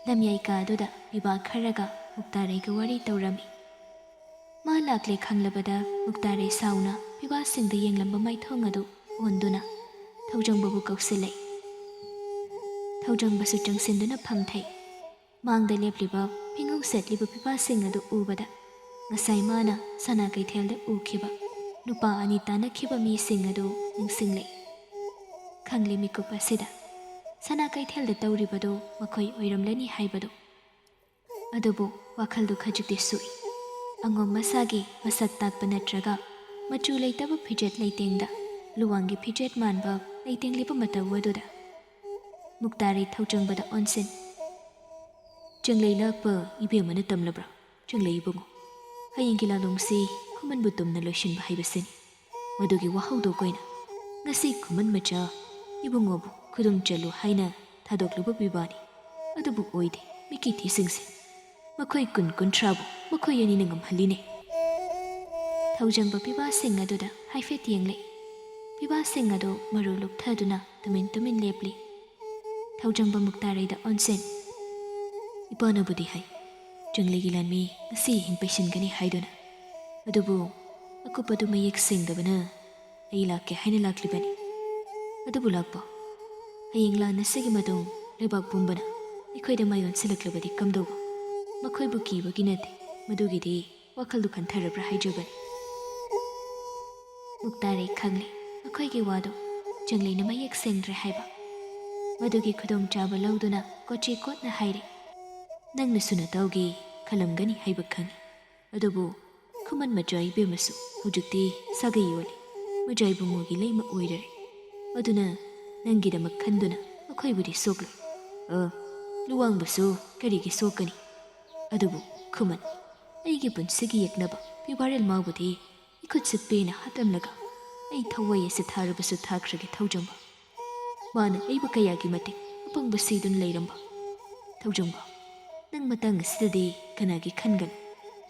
ꯂꯝꯌꯥꯏ ꯀꯥꯗꯨꯗ ꯄꯤꯕꯥ ꯈꯔꯒ ꯃꯨꯛꯇꯥꯔꯩꯒ ꯋꯥꯔꯤ ꯇꯧꯔꯝꯃꯤ꯫ ꯃꯥ ꯂꯥꯛꯂꯦ ꯈꯪꯂꯕꯗ ꯃꯨꯛꯇꯥꯔꯩ ꯁꯥꯎꯅ ꯄꯤꯕꯥꯁꯤꯡꯗ ꯌꯦꯡꯂꯝꯕ ꯃꯥꯏꯊꯣꯡ ꯑꯗꯨ ꯑꯣꯟꯗꯨꯅ ꯊꯧꯖꯪꯕꯕꯨ ꯀꯧꯁꯤꯜꯂꯛꯏ꯫ ꯊꯧꯖꯪꯕꯁꯨ ꯆꯪꯁꯤꯟꯗꯨꯅ ꯐꯝꯊꯩ꯫ ꯃꯥꯡꯗ ꯂꯦꯞꯂꯤꯕ ꯐꯤꯉꯧ ꯁꯦꯠꯂꯤꯕ ꯄꯤꯕꯥꯁꯤꯡ ꯑꯗꯨ ꯎꯕꯗ ꯉꯁꯥꯏ ꯃꯥꯅ ꯁꯅꯥ ꯀꯩꯊꯦꯜꯗ ꯎꯈꯤꯕ ꯅꯨꯄꯥ ꯑꯅꯤ ꯇꯥꯟꯅꯈꯤꯕ ꯃꯤꯁꯤꯡ ꯑꯗꯨ ꯅꯤꯡꯁꯤꯡꯂꯛꯏ꯫ ꯈꯪꯂꯤ ꯃꯤꯀꯨꯞ ꯑꯁꯤꯗ ꯁꯅꯥ ꯀꯩꯊꯦꯜꯗ ꯇꯧꯔꯤꯕꯗꯨ ꯃꯈꯣꯏ ꯑꯣꯏꯔꯝꯂꯅꯤ ꯍꯥꯏꯕꯗꯨ꯫ ꯑꯗꯨꯕꯨ ꯋꯥꯈꯜꯗꯨ ꯈꯖꯤꯛꯇꯤ ꯁꯣꯛꯏ꯫ ꯑꯉꯣꯝ ꯃꯁꯥꯒꯤ ꯃꯁꯛ ꯇꯥꯛꯄ ꯅꯠꯇ꯭ꯔꯒ ꯃꯆꯨ ꯂꯩꯇꯕ ꯐꯤꯖꯦꯠ ꯂꯩꯇꯦꯡꯗ ꯂꯨꯋꯥꯡꯒꯤ ꯐꯤꯖꯦꯠ ꯃꯥꯟꯕ ꯂꯩꯇꯦꯡꯂꯤꯕ ꯃꯇꯧ ꯑꯗꯨꯗ ꯃꯨꯛꯇꯥꯔꯩ ꯊꯧꯖꯪꯕꯗ ꯑꯣꯟꯁꯤꯟ꯫ "ꯆꯪꯂꯩ ꯂꯥꯛꯄ ꯏꯕꯦꯝꯃꯅ ꯇꯝꯂꯕ꯭ꯔꯥ, ꯆꯪꯂꯩ ꯏꯕꯨꯡꯉꯣ? ꯍꯌꯦꯡꯒꯤ ꯂꯥꯂꯣꯡꯁꯤ ꯈꯨꯃꯟꯕꯨ ꯇꯨꯝꯅ ꯂꯣꯏꯁꯤꯟꯕ ꯍꯥꯏꯕꯁꯤꯅꯤ꯫ ꯃꯗꯨꯒꯤ ꯋꯥꯍꯧꯗꯣ ꯑꯩꯈꯣꯏꯅ ꯉꯁꯤ ꯈꯨꯃꯟ ꯃꯆꯥ ꯏꯕꯨꯡꯉꯣꯕꯨ ꯈꯨꯗꯨꯝ ꯆꯠꯂꯨ ꯍꯥꯏꯅ ꯊꯥꯗꯣꯛꯂꯨꯕ ꯄꯤꯕꯥꯅꯤ꯫ ꯑꯗꯨꯕꯨ ꯑꯣꯏꯗꯦ, ꯃꯤꯀꯤꯊꯤꯁꯤꯡꯁꯦ꯫ ꯃꯈꯣꯏ ꯀꯨꯟ ꯀꯨꯟꯊ꯭ꯔꯥꯕꯨ ꯃꯈꯣꯏ ꯑꯅꯤꯅ ꯉꯝꯍꯜꯂꯤꯅꯦ꯫" ꯊꯧꯖꯪꯕ ꯄꯤꯕꯥꯁꯤꯡ ꯑꯗꯨꯗ ꯍꯥꯏꯐꯦꯠ ꯌꯦꯡꯂꯦ꯫ ꯄꯤꯕꯥꯁꯤꯡ ꯑꯗꯨ ꯃꯔꯨ ꯂꯨꯞꯊꯗꯨꯅ ꯇꯨꯃꯤꯟ ꯇꯨꯃꯤꯟ ꯂꯦꯞꯂꯤ꯫ ꯊꯧꯖꯪꯕ ꯃꯨꯛꯇꯥꯔꯩꯗ ꯑꯣꯟꯁꯤꯟ, "ꯏꯄꯥꯅꯕꯨꯗꯤ ꯍꯥꯏ, ꯆꯪꯂꯩꯒꯤ ꯂꯥꯟꯃꯤ ꯉꯁꯤ ꯑꯍꯤꯡ ꯄꯩꯁꯤꯟꯒꯅꯤ ꯍꯥꯏꯗꯨꯅ꯫ ꯑꯗꯨꯕꯨ ꯑꯀꯨꯞꯄꯗꯨ ꯃꯌꯦꯛ ꯁꯦꯡꯗꯕꯅ ꯑꯩ ꯂꯥꯛꯀꯦ ꯍꯥꯏꯅ ꯂꯥꯛꯂꯤꯕꯅꯤ꯫ ꯑꯗꯨꯕꯨ ꯂꯥꯛꯄ, ꯍꯌꯦꯡ ꯂꯥꯟ ꯑꯁꯤꯒꯤ ꯃꯇꯨꯡ ꯂꯩꯕꯥꯛ ꯄꯨꯝꯕꯅ ꯑꯩꯈꯣꯏꯗ ꯃꯥꯏ ꯑꯣꯟꯁꯤꯜꯂꯛꯂꯕꯗꯤ ꯀꯝꯗꯧꯕ? ꯃꯈꯣꯏꯕꯨ ꯀꯤꯕꯒꯤ ꯅꯠꯇꯦ, ꯃꯗꯨꯒꯤꯗꯤ ꯋꯥꯈꯜꯗꯨ ꯈꯟꯊꯔꯕ꯭ꯔꯥ ꯍꯥꯏꯖꯕꯅꯤ꯫" ꯃꯨꯛꯇꯥꯔꯩ ꯈꯪꯂꯦ ꯃꯈꯣꯏꯒꯤ ꯋꯥꯗꯨ ꯆꯪꯂꯩꯅ ꯃꯌꯦꯛ ꯁꯦꯡꯗ꯭ꯔꯦ ꯍꯥꯏꯕ꯫ ꯃꯗꯨꯒꯤ ꯈꯨꯗꯣꯡꯆꯥꯕ ꯂꯧꯗꯨꯅ ꯀꯣꯆꯤ ꯀꯣꯠꯅ ꯍꯥꯏꯔꯦ, "ꯅꯪꯅꯁꯨ ꯅꯇꯥꯎꯒꯤ ꯈꯜꯂꯝꯒꯅꯤ ꯍꯥꯏꯕ ꯈꯪꯏ꯫ ꯑꯗꯨꯕꯨ ꯈꯨꯃꯟ ꯃꯆꯥ ꯏꯕꯦꯝꯃꯁꯨ ꯍꯧꯖꯤꯛꯇꯤ ꯁꯥꯒꯩ ꯑꯣꯜꯂꯤ, ꯃꯆꯥ ꯏꯕꯨꯡꯉꯣꯒꯤ ꯂꯩꯃ ꯑꯣꯏꯔꯦ꯫ ꯑꯗꯨꯅ ꯅꯪꯒꯤꯗꯃꯛ ꯈꯟꯗꯨꯅ ꯃꯈꯣꯏꯕꯨꯗꯤ ꯁꯣꯛꯂꯣꯏ꯫ ꯑ, ꯂꯨꯋꯥꯡꯕꯁꯨ ꯀꯔꯤꯒꯤ ꯁꯣꯛꯀꯅꯤ? ꯑꯗꯨꯕꯨ ꯈꯨꯃꯟ, ꯑꯩꯒꯤ ꯄꯨꯟꯁꯤꯒꯤ ꯌꯦꯛꯅꯕ ꯄꯤꯕꯥꯔꯦꯜ ꯃꯥꯎꯕꯨꯗꯤ ꯏꯈꯨꯠꯁꯦ ꯄꯦꯟꯅ ꯍꯥꯠꯂꯝꯂꯒ ꯑꯩ ꯊꯋꯥꯏ ꯑꯁꯤ ꯊꯥꯔꯕꯁꯨ ꯊꯥꯈ꯭ꯔꯒꯦ ꯊꯧꯖꯪꯕ꯫ ꯃꯥꯅ ꯑꯩꯕꯨ ꯀꯌꯥꯒꯤ ꯃꯇꯤꯛ ꯑꯄꯪꯕ ꯁꯤꯗꯨꯅ ꯂꯩꯔꯝꯕ꯫ ꯊꯧꯖꯪꯕ, ꯅꯪ ꯃꯇꯥꯡ ꯑꯁꯤꯗꯗꯤ ꯀꯅꯥꯒꯤ ꯈꯟꯒꯅꯨ꯫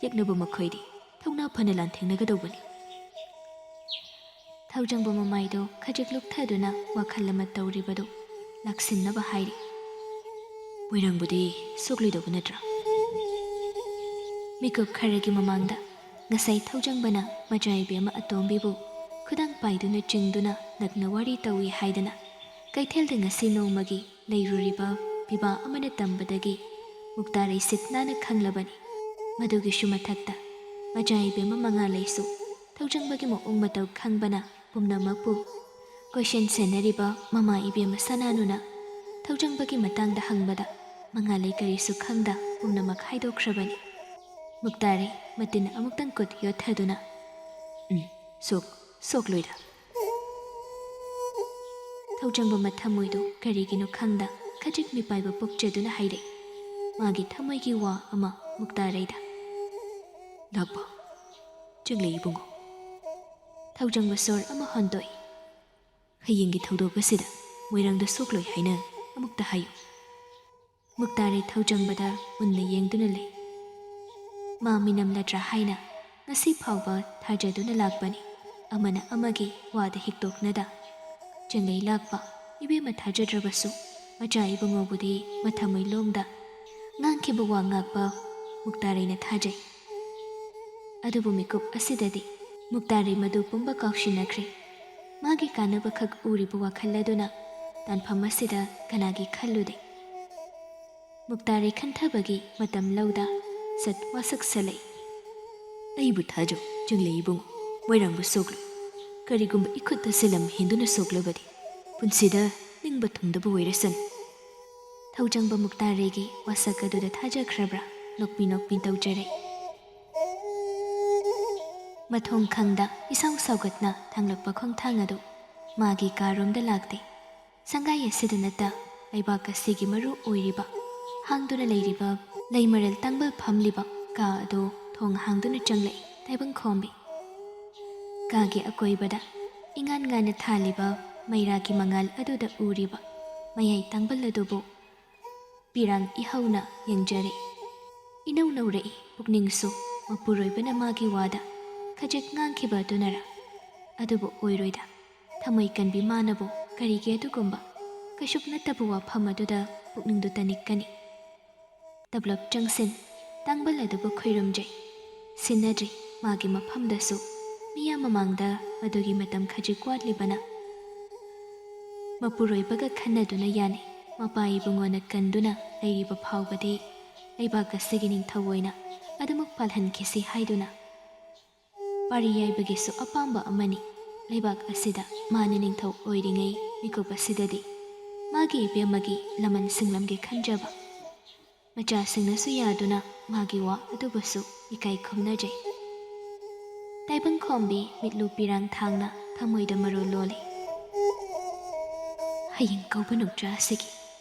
ꯌꯦꯛꯅꯕ ꯃꯈꯣꯏꯗꯤ ꯊꯧꯅꯥ ꯐꯅ ꯂꯥꯟꯊꯦꯡꯅꯒꯗꯧꯕꯅꯤ꯫" ꯊꯧꯖꯪꯕ ꯃꯃꯥꯏꯗꯣ ꯈꯖꯤꯛ ꯂꯨꯞꯊꯗꯨꯅ ꯋꯥꯈꯜ ꯑꯃ ꯇꯧꯔꯤꯕꯗꯨ ꯂꯥꯛꯁꯤꯟꯅꯕ ꯍꯥꯏꯔꯤ꯫ "ꯃꯣꯏꯔꯥꯡꯕꯨꯗꯤ ꯁꯣꯛꯂꯣꯏꯗꯧꯕ ꯅꯠꯇ꯭ꯔꯥ?" ꯃꯤꯀꯨꯞ ꯈꯔꯒꯤ ꯃꯃꯥꯡꯗ ꯉꯁꯥꯏ ꯊꯧꯖꯪꯕꯅ ꯃꯆꯥ ꯏꯕꯦꯝꯃ ꯑꯇꯣꯝꯕꯤꯕꯨ ꯈꯨꯗꯥꯡ ꯄꯥꯏꯗꯨꯅ ꯆꯤꯡꯗꯨꯅ ꯅꯛꯅ ꯋꯥꯔꯤ ꯇꯧꯏ ꯍꯥꯏꯗꯅ ꯀꯩꯊꯦꯜꯗ ꯉꯁꯤ ꯅꯣꯡꯃꯒꯤ ꯂꯩꯔꯨꯔꯤꯕ ꯄꯤꯕꯥ ꯑꯃꯅ ꯇꯝꯕꯗꯒꯤ ꯃꯨꯛꯇꯥꯔꯩ ꯁꯤꯠ ꯅꯥꯟꯅ ꯈꯪꯂꯕꯅꯤ꯫ ꯃꯗꯨꯒꯤꯁꯨ ꯃꯊꯛꯇ ꯃꯆꯥ ꯏꯕꯦꯝꯃ ꯃꯉꯥꯂꯩꯁꯨ ꯊꯧꯖꯪꯕꯒꯤ ꯃꯑꯣꯡ ꯃꯇꯧ ꯈꯪꯕꯅ ꯄꯨꯝꯅꯃꯛꯄꯨ ꯀꯣꯏꯁꯦꯟ ꯁꯦꯟꯅꯔꯤꯕ ꯃꯃꯥ ꯏꯕꯦꯝꯃ ꯁꯅꯥꯅꯨꯅ ꯊꯧꯖꯪꯕꯒꯤ ꯃꯇꯥꯡꯗ ꯍꯪꯕꯗ ꯃꯉꯥꯂꯩ ꯀꯔꯤꯁꯨ ꯈꯪꯗ ꯄꯨꯝꯅꯃꯛ ꯍꯥꯏꯗꯣꯛꯈ꯭ꯔꯕꯅꯤ꯫ ꯃꯨꯛꯇꯥꯔꯩ ꯃꯇꯤꯟ ꯑꯃꯨꯛꯇꯪ ꯀꯨꯠ ꯌꯣꯠꯊꯗꯨꯅ, "ꯎꯝ, ꯁꯣꯛ, ꯁꯣꯛꯂꯣꯏꯗ꯫" ꯊꯧꯖꯪꯕ ꯃꯊꯃꯣꯏꯗꯨ ꯀꯔꯤꯒꯤꯅꯣ ꯈꯪꯗ ꯈꯖꯤꯛ ꯃꯤꯄꯥꯏꯕ ꯄꯣꯛꯆꯗꯨꯅ ꯍꯥꯏꯔꯛꯏ, ꯃꯥꯒꯤ ꯊꯃꯣꯏꯒꯤ ꯋꯥ ꯑꯃ ꯃꯨꯛꯇꯥꯔꯩꯗ꯫ "ꯂꯥꯛꯄ, ꯆꯪꯂꯦ ꯏꯕꯨꯡꯉꯣ꯫" ꯊꯧꯖꯪꯕ ꯁꯣꯔ ꯑꯃ ꯍꯣꯟꯗꯣꯛꯏ꯫ "ꯍꯌꯦꯡꯒꯤ ꯊꯧꯗꯣꯛ ꯑꯁꯤꯗ ꯃꯣꯏꯔꯥꯡꯗ ꯁꯣꯛꯂꯣꯏ ꯍꯥꯏꯅ ꯑꯃꯨꯛꯇ ꯍꯥꯏꯌꯨ꯫" ꯃꯨꯛꯇꯥꯔꯩ ꯊꯧꯖꯪꯕꯗ ꯃꯨꯟꯅ ꯌꯦꯡꯗꯨꯅ ꯂꯩ꯫ ꯃꯥ ꯃꯤꯅꯝꯂꯗ꯭ꯔꯥ ꯍꯥꯏꯅ ꯉꯁꯤ ꯐꯥꯎꯕ ꯊꯥꯖꯗꯨꯅ ꯂꯥꯛꯄꯅꯤ꯫ ꯑꯃꯅ ꯑꯃꯒꯤ ꯋꯥꯗ ꯍꯤꯛꯇꯣꯛꯅꯗ꯫ "ꯆꯪꯂꯩ ꯂꯥꯛꯄ, ꯏꯕꯦꯝꯃ ꯊꯥꯖꯗ꯭ꯔꯕꯁꯨ ꯃꯆꯥ ꯏꯕꯨꯡꯉꯣꯕꯨꯗꯤ ꯃꯊꯃꯣꯏ ꯂꯣꯝꯗ ꯉꯥꯡꯈꯤꯕ ꯋꯥ ꯉꯥꯛꯄ ꯃꯨꯛꯇꯥꯔꯩꯅ ꯊꯥꯖꯩ꯫" ꯑꯗꯨꯕꯨ ꯃꯤꯀꯨꯞ ꯑꯁꯤꯗꯗꯤ ꯃꯨꯛꯇꯥꯔꯩ ꯃꯗꯨ ꯄꯨꯝꯕ ꯀꯥꯎꯁꯤꯟꯅꯈ꯭ꯔꯦ꯫ ꯃꯥꯒꯤ ꯀꯥꯟꯅꯕꯈꯛ ꯎꯔꯤꯕ ꯋꯥꯈꯜ ꯑꯗꯨꯅ ꯇꯥꯟꯐꯝ ꯑꯁꯤꯗ ꯀꯅꯥꯒꯤ ꯈꯜꯂꯨꯗꯦ꯫ ꯃꯨꯛꯇꯥꯔꯩ ꯈꯟꯊꯕꯒꯤ ꯃꯇꯝ ꯂꯧꯗ ꯁꯠ ꯋꯥꯁꯛꯁꯜꯂꯛꯏ꯫ "ꯑꯩꯕꯨ ꯊꯥꯖꯧ, ꯆꯪꯂꯩ ꯏꯕꯨꯡꯉꯣ, ꯃꯣꯏꯔꯥꯡꯕꯨ ꯁꯣꯛꯂꯣꯏ꯫ ꯀꯔꯤꯒꯨꯝꯕ ꯏꯈꯨꯠꯇ ꯁꯤꯂꯝ ꯍꯦꯟꯗꯨꯅ ꯁꯣꯛꯂꯕꯗꯤ ꯄꯨꯟꯁꯤꯗ ꯅꯤꯡꯕ ꯊꯨꯡꯗꯕ ꯑꯣꯏꯔꯁꯅꯨ꯫" ꯊꯧꯖꯪꯕ ꯃꯨꯛꯇꯥꯔꯩꯒꯤ ꯋꯥꯁꯛ ꯑꯗꯨꯗ ꯊꯥꯖꯈ꯭ꯔꯕ꯭ꯔꯥ ꯅꯣꯛꯄꯤ ꯅꯣꯛꯄꯤ ꯇꯧꯖꯔꯛꯏ꯫ ꯃꯊꯣꯡ ꯈꯪꯗ ꯏꯁꯥꯎ ꯁꯥꯎꯒꯠꯅ ꯊꯥꯡꯂꯛꯄ ꯈꯣꯡꯊꯥꯡ ꯑꯗꯨ ꯃꯥꯒꯤ ꯀꯥꯔꯣꯝꯗ ꯂꯥꯛꯇꯦ꯫ ꯁꯪꯒꯥꯏ ꯑꯁꯤꯗ ꯅꯠꯇ ꯂꯩꯕꯥꯛ ꯑꯁꯤꯒꯤ ꯃꯔꯨ ꯑꯣꯏꯔꯤꯕ ꯍꯥꯡꯗꯨꯅ ꯂꯩꯔꯤꯕ ꯂꯩꯃꯔꯦꯜ ꯇꯥꯡꯕꯜ ꯐꯝꯂꯤꯕ ꯀꯥ ꯑꯗꯨ ꯊꯣꯡ ꯍꯥꯡꯗꯨꯅ ꯆꯪꯂꯛꯏ ꯇꯥꯏꯕꯪꯈꯣꯝꯕꯤ꯫ ꯀꯥꯒꯤ ꯑꯀꯣꯏꯕꯗ ꯏꯉꯥꯟ ꯉꯥꯟꯅ ꯊꯥꯜꯂꯤꯕ ꯃꯩꯔꯥꯒꯤ ꯃꯉꯥꯜ ꯑꯗꯨꯗ ꯎꯔꯤꯕ ꯃꯌꯥꯏ ꯇꯥꯡꯕꯜ ꯑꯗꯨꯕꯨ ꯄꯤꯔꯥꯡ ꯏꯍꯧꯅ ꯌꯦꯡꯖꯔꯛꯏ꯫ ꯏꯅꯧ ꯅꯧꯔꯛꯏ ꯄꯨꯛꯅꯤꯡꯁꯨ꯫ ꯃꯄꯨꯔꯣꯏꯕꯅ ꯃꯥꯒꯤ ꯋꯥꯗ ꯈꯖꯤꯛ ꯉꯥꯡꯈꯤꯕ ꯑꯗꯨꯅꯔ? ꯑꯗꯨꯕꯨ ꯑꯣꯏꯔꯣꯏꯗ꯫ ꯊꯃꯣꯏ ꯀꯟꯕꯤ ꯃꯥꯅꯕꯨ ꯀꯔꯤꯒꯤ ꯑꯗꯨꯒꯨꯝꯕ ꯀꯩꯁꯨ ꯅꯠꯇꯕ ꯋꯥꯐꯝ ꯑꯗꯨꯗ ꯄꯨꯛꯅꯤꯡꯗꯨ ꯇꯅꯤꯛꯀꯅꯤ? ꯇꯞꯂꯞ ꯆꯪꯁꯤꯟ, ꯇꯥꯡꯕꯜ ꯑꯗꯨꯕꯨ ꯈꯨꯏꯔꯨꯝꯖꯩ꯫ ꯁꯤꯟꯅꯗ꯭ꯔꯤ ꯃꯥꯒꯤ ꯃꯐꯝꯗꯁꯨ꯫ ꯃꯤꯌꯥꯝ ꯃꯃꯥꯡꯗ ꯃꯗꯨꯒꯤ ꯃꯇꯝ ꯈꯖꯤꯛ ꯋꯥꯠꯂꯤꯕꯅ ꯃꯄꯨꯔꯣꯏꯕꯒ ꯈꯟꯅꯗꯨꯅ ꯌꯥꯅꯤ꯫ ꯃꯄꯥ ꯏꯕꯨꯡꯉꯣꯅ ꯀꯟꯗꯨꯅ ꯂꯩꯔꯤꯕ ꯐꯥꯎꯕꯗꯤ ꯂꯩꯕꯥꯛ ꯑꯁꯤꯒꯤ ꯅꯤꯡꯊꯧ ꯑꯣꯏꯅ ꯑꯗꯨꯃꯛ ꯄꯥꯜꯍꯟꯈꯤꯁꯤ ꯍꯥꯏꯗꯨꯅ ꯄꯥꯔꯤ ꯌꯥꯏꯕꯒꯤꯁꯨ ꯑꯄꯥꯝꯕ ꯑꯃꯅꯤ꯫ ꯂꯩꯕꯥꯛ ꯑꯁꯤꯗ ꯃꯥꯅ ꯅꯤꯡꯊꯧ ꯑꯣꯏꯔꯤꯉꯩ ꯃꯤꯀꯨꯞ ꯑꯁꯤꯗꯗꯤ ꯃꯥꯒꯤ ꯏꯕꯦꯝꯃꯒꯤ ꯂꯃꯟ ꯁꯤꯡꯂꯝꯒꯤ ꯈꯟꯖꯕ꯫ ꯃꯆꯥꯁꯤꯡꯅꯁꯨ ꯌꯥꯗꯨꯅ ꯃꯥꯒꯤ ꯋꯥ ꯑꯗꯨꯕꯨꯁꯨ ꯏꯀꯥꯏ ꯈꯨꯝꯅꯖꯩ꯫ ꯇꯥꯏꯕꯪꯈꯣꯝꯕꯤ ꯃꯤꯠꯂꯨ ꯄꯤꯔꯥꯡ ꯊꯥꯡꯅ ꯊꯃꯣꯏꯗ ꯃꯔꯣꯜ ꯂꯣꯜꯂꯤ꯫ ꯍꯌꯦꯡ ꯀꯧꯕ ꯅꯣꯡꯖꯥ ꯑꯁꯤꯒꯤ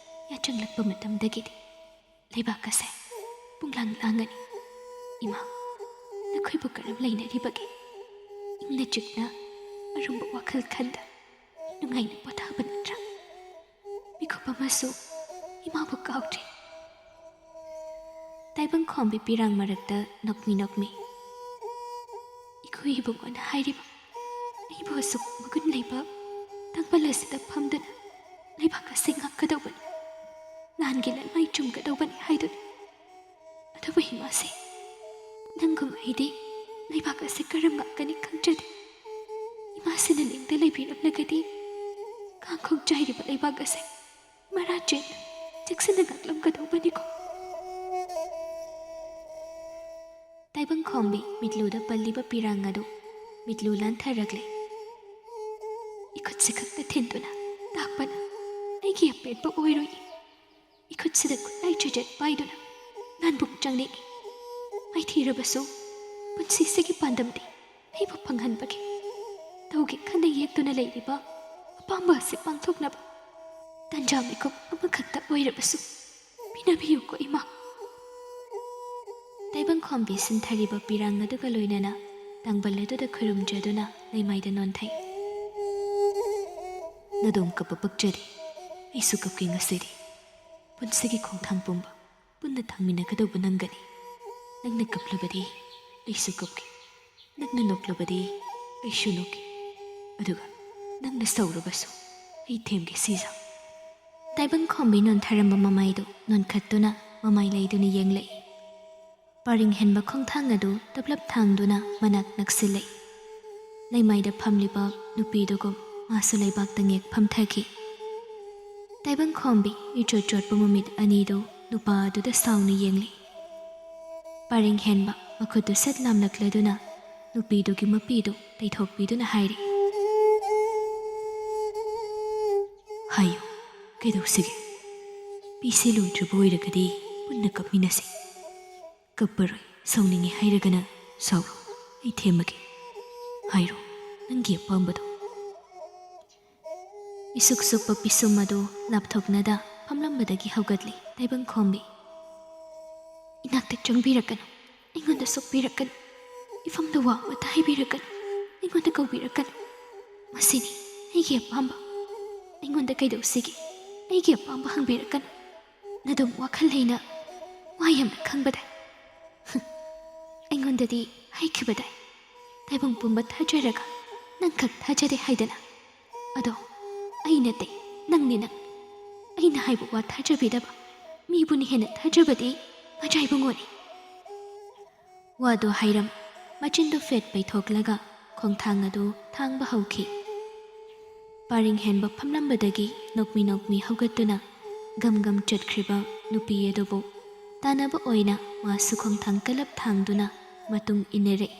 ꯌꯥꯆꯪꯂꯛꯄ ꯃꯇꯝꯗꯒꯤꯗꯤ ꯂꯩꯕꯥꯛ ꯑꯁꯦ ꯄꯨꯡꯂꯥꯡ ꯂꯥꯡꯉꯅꯤ꯫ ꯏꯃꯥ, ꯅꯈꯣꯏꯕꯨ ꯀꯔꯝ ꯂꯩꯅꯔꯤꯕꯒꯦ? ꯏꯪꯅ ꯆꯤꯛꯅ ꯑꯔꯨꯝꯕ ꯋꯥꯈꯜ ꯈꯟꯗ ꯅꯨꯡꯉꯥꯏꯅ ꯄꯣꯊꯥꯕ ꯅꯠꯇ꯭ꯔꯥ? ꯃꯤꯀꯨꯞ ꯑꯃꯁꯨ ꯏꯃꯥꯕꯨ ꯀꯥꯎꯗ꯭ꯔꯤ꯫ ꯇꯥꯏꯕꯪꯈꯣꯝꯕꯤ ꯄꯤꯔꯥꯡ ꯃꯔꯛꯇ ꯅꯣꯛꯃꯤ ꯅꯣꯛꯃꯤ, "ꯏꯈꯣꯏ ꯏꯕꯨꯡꯉꯣꯅ ꯍꯥꯏꯔꯤꯕ ꯑꯩꯕꯨ ꯑꯁꯨꯛ ꯃꯒꯨꯟ ꯂꯩꯕ ꯇꯥꯡꯕꯜ ꯑꯁꯤꯗ ꯐꯝꯗꯨꯅ ꯂꯩꯕꯥꯛ ꯑꯁꯤ ꯉꯥꯛꯀꯗꯧꯕꯅꯤ, ꯂꯥꯟꯒꯤ ꯂꯟꯃꯥꯏ ꯆꯨꯝꯒꯗꯧꯕꯅꯤ ꯍꯥꯏꯗꯨꯅ꯫ ꯑꯗꯨꯕꯨ ꯏꯃꯥꯁꯦ, ꯅꯪꯒꯨꯝ ꯑꯩꯗꯤ ꯂꯩꯕꯥꯛ ꯑꯁꯤ ꯀꯔꯝ ꯉꯥꯛꯀꯅꯤ ꯈꯪꯗ꯭ꯔꯗꯤ, ꯏꯃꯥꯁꯤꯅ ꯂꯦꯡꯗ ꯂꯩꯕꯤꯔꯝꯂꯒꯗꯤ ꯀꯥꯡꯈꯣꯡ ꯆꯥꯏꯔꯤꯕ ꯂꯩꯕꯥꯛ ꯑꯁꯦ ꯃꯔꯥ ꯆꯦꯠꯅ ꯆꯦꯛꯁꯤꯟꯅ ꯉꯥꯛꯂꯝꯒꯗꯧꯕꯅꯤꯀꯣ?" ꯇꯥꯏꯕꯪꯈꯣꯝꯕꯤ ꯃꯤꯠꯂꯨꯗ ꯄꯜꯂꯤꯕ ꯄꯤꯔꯥꯡ ꯑꯗꯨ ꯃꯤꯠꯂꯨ ꯂꯥꯟꯊꯔꯛꯂꯦ꯫ ꯏꯈꯨꯠꯁꯤ ꯈꯛꯇ ꯊꯤꯟꯗꯨꯅ ꯇꯥꯛꯄꯅ ꯑꯩꯒꯤ ꯑꯄꯦꯟꯕ ꯑꯣꯏꯔꯣꯏ꯫ ꯏꯈꯨꯠꯁꯤꯗ ꯈꯨꯠꯂꯥꯏ ꯆꯩꯖꯦꯠ ꯄꯥꯏꯗꯨꯅ ꯂꯥꯟꯕꯨꯡ ꯆꯪꯅꯤꯡꯏ꯫ ꯃꯥꯏꯊꯤꯔꯕꯁꯨ ꯄꯨꯟꯁꯤꯁꯤꯒꯤ ꯄꯥꯟꯗꯝꯗꯤ ꯑꯩꯕꯨ ꯐꯪꯍꯟꯕꯒꯤ ꯇꯧꯒꯦ ꯈꯟꯅ ꯌꯦꯛꯇꯨꯅ ꯂꯩꯔꯤꯕ ꯑꯄꯥꯝꯕ ꯑꯁꯤ ꯄꯥꯡꯊꯣꯛꯅꯕ ꯇꯟꯖꯥ ꯃꯤꯀꯨꯞ ꯑꯃꯈꯛꯇ ꯑꯣꯏꯔꯕꯁꯨ ꯄꯤꯅꯕꯤꯌꯨꯀꯣ ꯏꯃꯥ꯫ ꯇꯥꯏꯕꯪꯈꯣꯝꯕꯤ ꯁꯤꯟꯊꯔꯤꯕ ꯄꯤꯔꯥꯡ ꯑꯗꯨꯒ ꯂꯣꯏꯅꯅ ꯇꯥꯡꯕꯜ ꯑꯗꯨꯗ ꯈꯨꯔꯨꯝꯖꯗꯨꯅ ꯂꯩꯃꯥꯏꯗ ꯅꯣꯟꯊꯩ꯫ "ꯅꯗꯣꯝ ꯀꯞꯄ ꯄꯛꯆꯗꯦ, ꯑꯩꯁꯨ ꯀꯞꯀꯦ ꯉꯁꯤꯗꯤ꯫ ꯄꯨꯟꯁꯤꯒꯤ ꯈꯣꯡꯊꯥꯡ ꯄꯨꯝꯕ ꯄꯨꯟꯅ ꯊꯥꯡꯃꯤꯟꯅꯒꯗꯧꯕ ꯅꯪꯒꯅꯤ꯫ ꯅꯪꯅ ꯀꯞꯂꯕꯗꯤ ꯑꯩꯁꯨ ꯀꯞꯀꯦ, ꯅꯪꯅ ꯅꯣꯛꯂꯕꯗꯤ ꯑꯩꯁꯨ ꯅꯣꯛꯀꯦ, ꯑꯗꯨꯒ ꯅꯪꯅ ꯁꯧꯔꯕꯁꯨ ꯑꯩ ꯊꯦꯝꯒꯦ ꯁꯤꯖꯥ꯫" ꯇꯥꯏꯕꯪꯈꯣꯝꯕꯤ ꯅꯣꯟꯊꯔꯝꯕ ꯃꯃꯥꯏꯗꯨ ꯅꯣꯟꯈꯠꯇꯨꯅ ꯃꯃꯥꯏ ꯂꯩꯗꯨꯅ ꯌꯦꯡꯂꯛꯏ꯫ ꯄꯔꯤꯡ ꯍꯦꯟꯕ ꯈꯣꯡꯊꯥꯡ ꯑꯗꯨ ꯇꯞꯂꯞ ꯊꯥꯡꯗꯨꯅ ꯃꯅꯥꯛ ꯅꯛꯁꯤꯜꯂꯛꯏ꯫ ꯂꯩꯃꯥꯏꯗ ꯐꯝꯂꯤꯕ ꯅꯨꯄꯤꯗꯨꯒꯨꯝ ꯃꯥꯁꯨ ꯂꯩꯕꯥꯛꯇ ꯉꯦꯛ ꯐꯝꯊꯈꯤ꯫ ꯇꯥꯏꯕꯪꯈꯣꯝꯕꯤ ꯏꯆꯣꯠ ꯆꯣꯠꯄ ꯃꯃꯤꯠ ꯑꯅꯤꯗꯨ ꯅꯨꯄꯥ ꯑꯗꯨꯗ ꯁꯥꯎꯅ ꯌꯦꯡꯂꯤ꯫ ꯄꯔꯤꯡ ꯍꯦꯟꯕ ꯃꯈꯨꯠꯇꯨ ꯁꯠ ꯂꯥꯝꯂꯛꯂꯗꯨꯅ ꯅꯨꯄꯤꯗꯨꯒꯤ ꯃꯄꯤꯗꯨ ꯇꯩꯊꯣꯛꯄꯤꯗꯨꯅ ꯍꯥꯏꯔꯤ, "ꯍꯥꯏꯌꯨ, ꯀꯩꯗꯧꯁꯤꯒꯦ? ꯄꯤꯁꯦ ꯂꯣꯏꯗ꯭ꯔꯤꯕ ꯑꯣꯏꯔꯒꯗꯤ ꯄꯨꯟꯅ ꯀꯞꯃꯤꯟꯅꯁꯤ꯫ ꯀꯞꯄꯔꯣꯏ, ꯁꯥꯎꯅꯤꯡꯉꯤ ꯍꯥꯏꯔꯒꯅ ꯁꯥꯎꯔꯣ, ꯑꯩ ꯊꯦꯝꯃꯒꯦ꯫ ꯍꯥꯏꯔꯣ, ꯅꯪꯒꯤ ꯑꯄꯥꯝꯕꯗꯣ꯫" ꯏꯁꯨꯛ ꯁꯨꯛꯄ ꯄꯤꯁꯨꯝ ꯑꯗꯨ ꯂꯥꯞꯊꯣꯛꯅꯗ ꯐꯝꯂꯝꯕꯗꯒꯤ ꯍꯧꯒꯠꯂꯤ ꯇꯥꯏꯕꯪꯈꯣꯝꯕꯤ꯫ ꯏꯅꯥꯛꯇ ꯆꯪꯕꯤꯔꯛꯀꯅꯨ, ꯑꯩꯉꯣꯟꯗ ꯁꯣꯛꯄꯤꯔꯛꯀꯅꯨ, ꯏꯐꯝꯗ ꯋꯥ ꯑꯃꯠꯇ ꯍꯥꯏꯕꯤꯔꯛꯀꯅꯨ, ꯑꯩꯉꯣꯟꯗ ꯀꯧꯕꯤꯔꯛꯀꯅꯨ꯫ ꯃꯁꯤꯅꯤ ꯑꯩꯒꯤ ꯑꯄꯥꯝꯕ꯫ ꯑꯩꯉꯣꯟꯗ ꯀꯩꯗꯧꯁꯤꯒꯦ? ꯑꯩꯒꯤ ꯑꯄꯥꯝꯕ ꯍꯪꯕꯤꯔꯛꯀꯅꯨ꯫ ꯅꯗꯨꯝ ꯋꯥꯈꯜ ꯂꯩꯅ ꯋꯥ ꯌꯥꯝꯅ ꯈꯪꯕꯗꯥꯏ꯫ ꯑꯩꯉꯣꯟꯗꯗꯤ ꯍꯥꯏꯈꯤꯕꯗꯥꯏ, ꯇꯥꯏꯕꯪ ꯄꯨꯝꯕ ꯊꯥꯖꯔꯒ ꯅꯪꯈꯛ ꯊꯥꯖꯗꯦ ꯍꯥꯏꯗꯅ꯫ ꯑꯗꯣ ꯑꯩ ꯅꯠꯇꯦ, ꯅꯪꯅꯤ ꯅꯪ꯫ ꯑꯩꯅ ꯍꯥꯏꯕ ꯋꯥ ꯊꯥꯖꯕꯤꯗꯕ ꯃꯤꯕꯨꯅ ꯍꯦꯟꯅ ꯊꯥꯖꯕꯗꯤ ꯉꯥꯖꯥꯏꯕꯨꯡꯉꯣꯅꯤ꯫ ꯋꯥꯗꯨ ꯍꯥꯏꯔꯝ ꯃꯆꯤꯟꯗꯨ ꯐꯦꯠ ꯄꯩꯊꯣꯛꯂꯒ ꯈꯣꯡꯊꯥꯡ ꯑꯗꯨ ꯊꯥꯡꯕ ꯍꯧꯈꯤ꯫ ꯄꯥꯔꯤꯡ ꯍꯦꯟꯕ ꯐꯝꯂꯝꯕꯗꯒꯤ ꯅꯣꯛꯃꯤ ꯅꯣꯛꯃꯤ ꯍꯧꯒꯠꯇꯨꯅ ꯒꯝ ꯒꯝ ꯆꯠꯈ꯭ꯔꯤꯕ ꯅꯨꯄꯤ ꯑꯗꯨꯕꯨ ꯇꯥꯟꯅꯕ ꯑꯣꯏꯅ ꯃꯥꯁꯨ ꯈꯣꯡꯊꯥꯡ ꯀꯜꯂꯞ ꯊꯥꯡꯗꯨꯅ ꯃꯇꯨꯡ ꯏꯟꯅꯔꯛꯏ꯫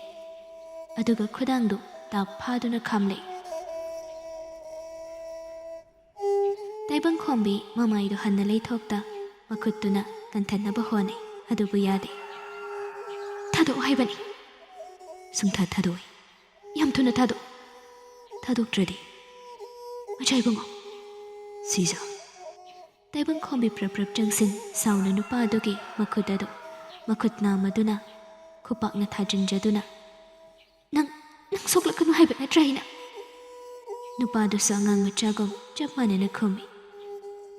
ꯑꯗꯨꯒ ꯈꯨꯗꯥꯡꯗꯨ ꯇꯥꯞ ꯐꯥꯗꯨꯅ ꯈꯥꯝꯂꯛꯏ꯫ ꯇꯥꯏꯕꯪꯈꯣꯝꯕꯤ ꯃꯃꯥꯏꯗꯨ ꯍꯟꯅ ꯂꯩꯊꯣꯛꯇ ꯃꯈꯨꯠꯇꯨꯅ ꯀꯟꯊꯠꯅꯕ ꯍꯣꯠꯅꯩ, ꯑꯗꯨꯕꯨ ꯌꯥꯗꯦ꯫ "ꯊꯥꯗꯣꯛꯑꯣ ꯍꯥꯏꯕꯅꯤ꯫" "ꯁꯨꯡꯊꯥ ꯊꯥꯗꯣꯛꯑꯣꯏ꯫ ꯌꯥꯝ ꯊꯨꯅ ꯊꯥꯗꯣꯛ꯫" "ꯊꯥꯗꯣꯛꯇ꯭ꯔꯗꯤ?" "ꯉꯥꯖꯥꯏꯕꯨꯡꯉꯣ꯫" "ꯁꯤꯖ꯫" ꯇꯥꯏꯕꯪꯈꯣꯝꯕꯤ ꯄ꯭ꯔꯞ ꯄ꯭ꯔꯞ ꯆꯪꯁꯤꯟ ꯁꯥꯎꯅ ꯅꯨꯄꯥ ꯑꯗꯨꯒꯤ ꯃꯈꯨꯠ ꯑꯗꯨ ꯃꯈꯨꯠ ꯅꯥꯝꯃꯗꯨꯅ ꯈꯨꯄꯥꯛꯅ ꯊꯥꯖꯤꯟꯖꯗꯨꯅ, "ꯅꯪ, ꯅꯪ ꯁꯣꯛꯂꯛꯀꯅꯨ ꯍꯥꯏꯕ ꯅꯠꯇ꯭ꯔꯥ ꯑꯩꯅ?" ꯅꯨꯄꯥꯗꯨꯁꯨ ꯑꯉꯥꯡ ꯃꯆꯥꯒꯨꯝ ꯆꯞ ꯃꯥꯟꯅꯅ ꯈꯨꯝꯃꯤ꯫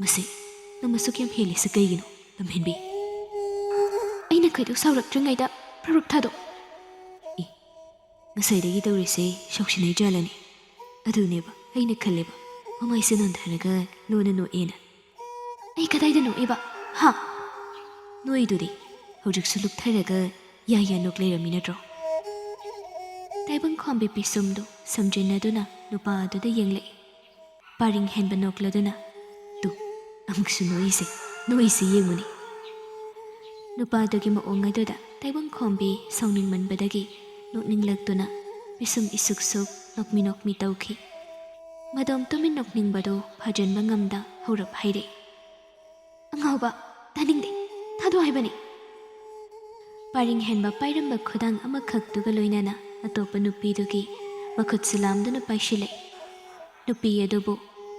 "ꯃꯁꯤ ꯅꯪ ꯑꯁꯨꯛ ꯌꯥꯝ ꯍꯦꯜꯂꯤꯁꯤ ꯀꯩꯒꯤꯅꯣ, ꯂꯝꯍꯦꯟꯕꯤ?" "ꯑꯩꯅ ꯀꯩꯗꯧ ꯁꯥꯎꯔꯛꯇ꯭ꯔꯤꯉꯩꯗ ꯄ꯭ꯔꯞ ꯄ꯭ꯔꯞ ꯊꯥꯗꯣꯛ꯫" "ꯑꯦ, ꯉꯁꯥꯏꯗꯒꯤ ꯇꯧꯔꯤꯁꯦ ꯁꯥꯎꯁꯤꯟꯅꯩ ꯖꯥꯠꯂꯅꯦ?" "ꯑꯗꯨꯅꯦꯕ ꯑꯩꯅ ꯈꯜꯂꯦꯕ, ꯃꯃꯥꯏꯁꯦ ꯅꯣꯟꯊꯔꯒ ꯂꯣꯟꯅ ꯅꯣꯛꯑꯦꯅ꯫" "ꯑꯩ ꯀꯗꯥꯏꯗ ꯅꯣꯛꯏꯕ? ꯍꯥ?" "ꯅꯣꯛꯏꯗꯨꯗꯤ, ꯍꯧꯖꯤꯛꯁꯨ ꯂꯨꯞꯊꯔꯒ ꯌꯥ ꯌꯥ ꯅꯣꯛ ꯂꯩꯔꯝꯃꯤ ꯅꯠꯇ꯭ꯔꯣ?" ꯇꯥꯏꯕꯪꯈꯣꯝꯕꯤ ꯄꯤꯁꯨꯝꯗꯨ ꯁꯝꯖꯤꯟꯅꯗꯨꯅ ꯅꯨꯄꯥ ꯑꯗꯨꯗ ꯌꯦꯡꯂꯛꯏ꯫ ꯄꯥꯔꯤꯡ ꯍꯦꯟꯕ ꯅꯣꯛꯂꯗꯨꯅ, "ꯇꯨ, ꯑꯃꯨꯛꯁꯨ ꯅꯣꯛꯏꯁꯦ, ꯅꯣꯛꯏꯁꯦ ꯌꯦꯡꯉꯨꯅꯦ꯫" ꯅꯨꯄꯥꯗꯨꯒꯤ ꯃꯑꯣꯡ ꯑꯗꯨꯗ ꯇꯥꯏꯕꯪꯈꯣꯝꯕꯤ ꯁꯥꯎꯅꯤꯡꯃꯟꯕꯗꯒꯤ ꯅꯣꯛꯅꯤꯡꯂꯛꯇꯨꯅ ꯄꯤꯁꯨꯝ ꯏꯁꯨꯛ ꯁꯨꯛ ꯅꯣꯛꯃꯤ ꯅꯣꯛꯃꯤ ꯇꯧꯈꯤ꯫ ꯃꯗꯣꯝ ꯇꯨꯃꯤꯟ ꯅꯣꯛꯅꯤꯡꯕꯗꯨ ꯐꯥꯖꯤꯟꯕ ꯉꯝꯗ ꯍꯧꯔꯞ ꯍꯥꯏꯔꯛꯏ, "ꯑꯉꯥꯎꯕ, ꯇꯥꯅꯤꯡꯗꯦ, ꯊꯥꯗꯣꯛ ꯍꯥꯏꯕꯅꯤ꯫" ꯄꯥꯔꯤꯡ ꯍꯦꯟꯕ ꯄꯥꯏꯔꯝꯕ ꯈꯨꯗꯥꯡ ꯑꯃꯈꯛꯇꯨꯒ ꯂꯣꯏꯅꯅ ꯑꯇꯣꯞꯄ ꯅꯨꯄꯤꯗꯨꯒꯤ ꯃꯈꯨꯠꯁꯨ ꯂꯥꯝꯗꯨꯅ ꯄꯥꯏꯁꯤꯜꯂꯛꯏ꯫ ꯅꯨꯄꯤ ꯑꯗꯨꯕꯨ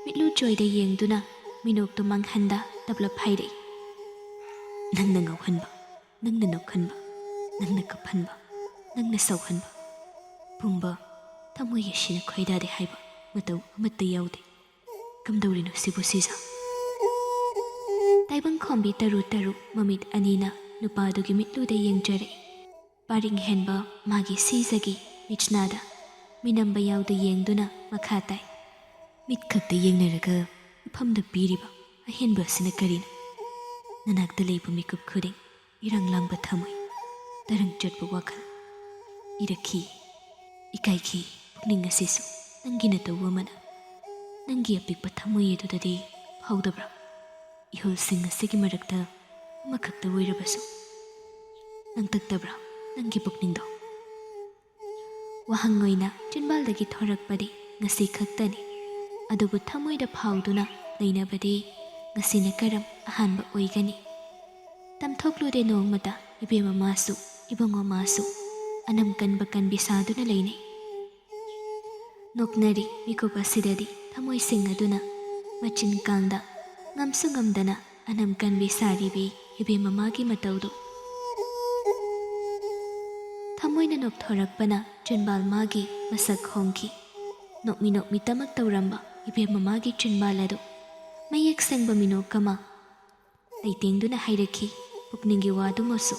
ꯃꯤꯠꯂꯨ ꯆꯣꯏꯗ ꯌꯦꯡꯗꯨꯅ ꯃꯤꯅꯣꯛꯇꯨ ꯃꯥꯡꯍꯟꯗ ꯇꯞꯂꯞ ꯍꯥꯏꯔꯛꯏ, "ꯅꯪꯅ ꯉꯥꯎꯍꯟꯕ꯫ ꯅꯪꯅ ꯅꯣꯛꯍꯟꯕ, ꯅꯪꯅ ꯀꯞꯍꯟꯕ, ꯅꯪꯅ ꯁꯥꯎꯍꯟꯕ, ꯄꯨꯝꯕ ꯊꯃꯣꯏ ꯑꯁꯤꯅ ꯈꯣꯏꯗꯥꯗꯦ ꯍꯥꯏꯕ ꯃꯇꯧ ꯑꯃꯠꯇ ꯌꯥꯎꯗꯦ꯫ ꯀꯝꯗꯧꯔꯤꯅꯣ ꯁꯤꯕꯨ ꯁꯤꯖ? ꯇꯥꯏꯕꯪ ꯈꯣꯝꯕꯤ ꯇꯔꯨ ꯇꯔꯨ ꯃꯃꯤꯠ ꯑꯅꯤꯅ ꯅꯨꯄꯥꯗꯨꯒꯤ ꯃꯤꯠꯂꯨꯗ ꯌꯦꯡꯖꯔꯛꯏ꯫ ꯄꯥꯔꯤꯡ ꯍꯦꯟꯕ ꯃꯥꯒꯤ ꯁꯤꯖꯒꯤ ꯃꯤꯠꯁꯅꯥꯗ ꯃꯤꯅꯝꯕ ꯌꯥꯎꯗ ꯌꯦꯡꯗꯨꯅ ꯃꯈꯥ ꯇꯥꯏ꯫ ꯃꯤꯠ ꯈꯛꯇ ꯌꯦꯡꯅꯔꯒ ꯃꯐꯝꯗ ꯄꯤꯔꯤꯕ ꯑꯍꯦꯟꯕ ꯑꯁꯤꯅ ꯀꯔꯤꯅꯣ? ꯅꯅꯥꯛꯇ ꯂꯩꯕ ꯃꯤꯀꯨꯞ ꯈꯨꯗꯤꯡ ꯏꯔꯥꯡ ꯂꯥꯡꯕ ꯊꯃꯣꯏ, ꯇꯔꯪ ꯆꯠꯄ ꯋꯥꯈꯜ ꯏꯔꯛꯈꯤ꯫ ꯏꯀꯥꯏꯈꯤ꯫ ꯄꯨꯛꯅꯤꯡ ꯑꯁꯤꯁꯨ ꯅꯪꯒꯤ ꯅꯇꯧ ꯑꯃꯅ ꯅꯪꯒꯤ ꯑꯄꯤꯛꯄ ꯊꯃꯣꯏ ꯑꯗꯨꯗꯗꯤ ꯐꯥꯎꯗꯕ꯭ꯔꯥ? ꯏꯍꯨꯜꯁꯤꯡ ꯑꯁꯤꯒꯤ ꯃꯔꯛꯇ ꯑꯃꯈꯛꯇ ꯑꯣꯏꯔꯕꯁꯨ ꯂꯥꯡꯇꯛꯇꯕ꯭ꯔꯥ ꯅꯪꯒꯤ ꯄꯨꯛꯅꯤꯡꯗꯣ? ꯋꯥꯍꯪ ꯑꯣꯏꯅ ꯆꯤꯟꯕꯥꯜꯗꯒꯤ ꯊꯣꯔꯛꯄꯗꯤ ꯉꯁꯤ ꯈꯛꯇꯅꯤ, ꯑꯗꯨꯕꯨ ꯊꯃꯣꯏꯗ ꯐꯥꯎꯗꯨꯅ ꯂꯩꯅꯕꯗꯤ ꯉꯁꯤꯅ ꯀꯔꯝ ꯑꯍꯥꯟꯕ ꯑꯣꯏꯒꯅꯤ? ꯇꯝꯊꯣꯛꯂꯨꯗꯦ ꯅꯣꯡꯃꯇ ꯏꯕꯦꯝꯃ ꯃꯥꯁꯨ, ꯏꯕꯨꯡꯉꯣ ꯃꯥꯁꯨ ꯑꯅꯝ ꯀꯟꯕ ꯀꯟꯕꯤ ꯁꯥꯗꯨꯅ ꯂꯩꯅꯩ꯫ ꯅꯣꯛꯅꯔꯤ ꯃꯤꯀꯨꯞ ꯑꯁꯤꯗꯗꯤ ꯊꯃꯣꯏꯁꯤꯡ ꯑꯗꯨꯅ ꯃꯆꯤꯟ ꯀꯥꯡꯗ ꯉꯝꯁꯨ ꯉꯝꯗꯅ ꯑꯅꯝ ꯀꯟꯕꯤ ꯁꯥꯔꯤꯕꯤ ꯏꯕꯦꯝꯃ ꯃꯥꯒꯤ ꯃꯇꯧꯗꯨ꯫ ꯊꯃꯣꯏꯅ ꯅꯣꯛꯊꯣꯔꯛꯄꯅ ꯆꯤꯟꯕꯥꯜ ꯃꯥꯒꯤ ꯃꯁꯛ ꯍꯣꯡꯈꯤ꯫ ꯅꯣꯛꯃꯤ ꯅꯣꯛꯃꯤ ꯇꯃꯛ ꯇꯧꯔꯝꯕ ꯏꯕꯦꯝꯃ ꯃꯥꯒꯤ ꯆꯤꯟꯕꯥꯜ ꯑꯗꯨ ꯃꯌꯦꯛ ꯁꯦꯡꯕ ꯃꯤꯅꯣꯛ ꯑꯃ ꯂꯩꯇꯦꯡꯗꯨꯅ ꯍꯥꯏꯔꯛꯈꯤ ꯄꯨꯛꯅꯤꯡꯒꯤ ꯋꯥꯗꯨꯃꯁꯨ꯫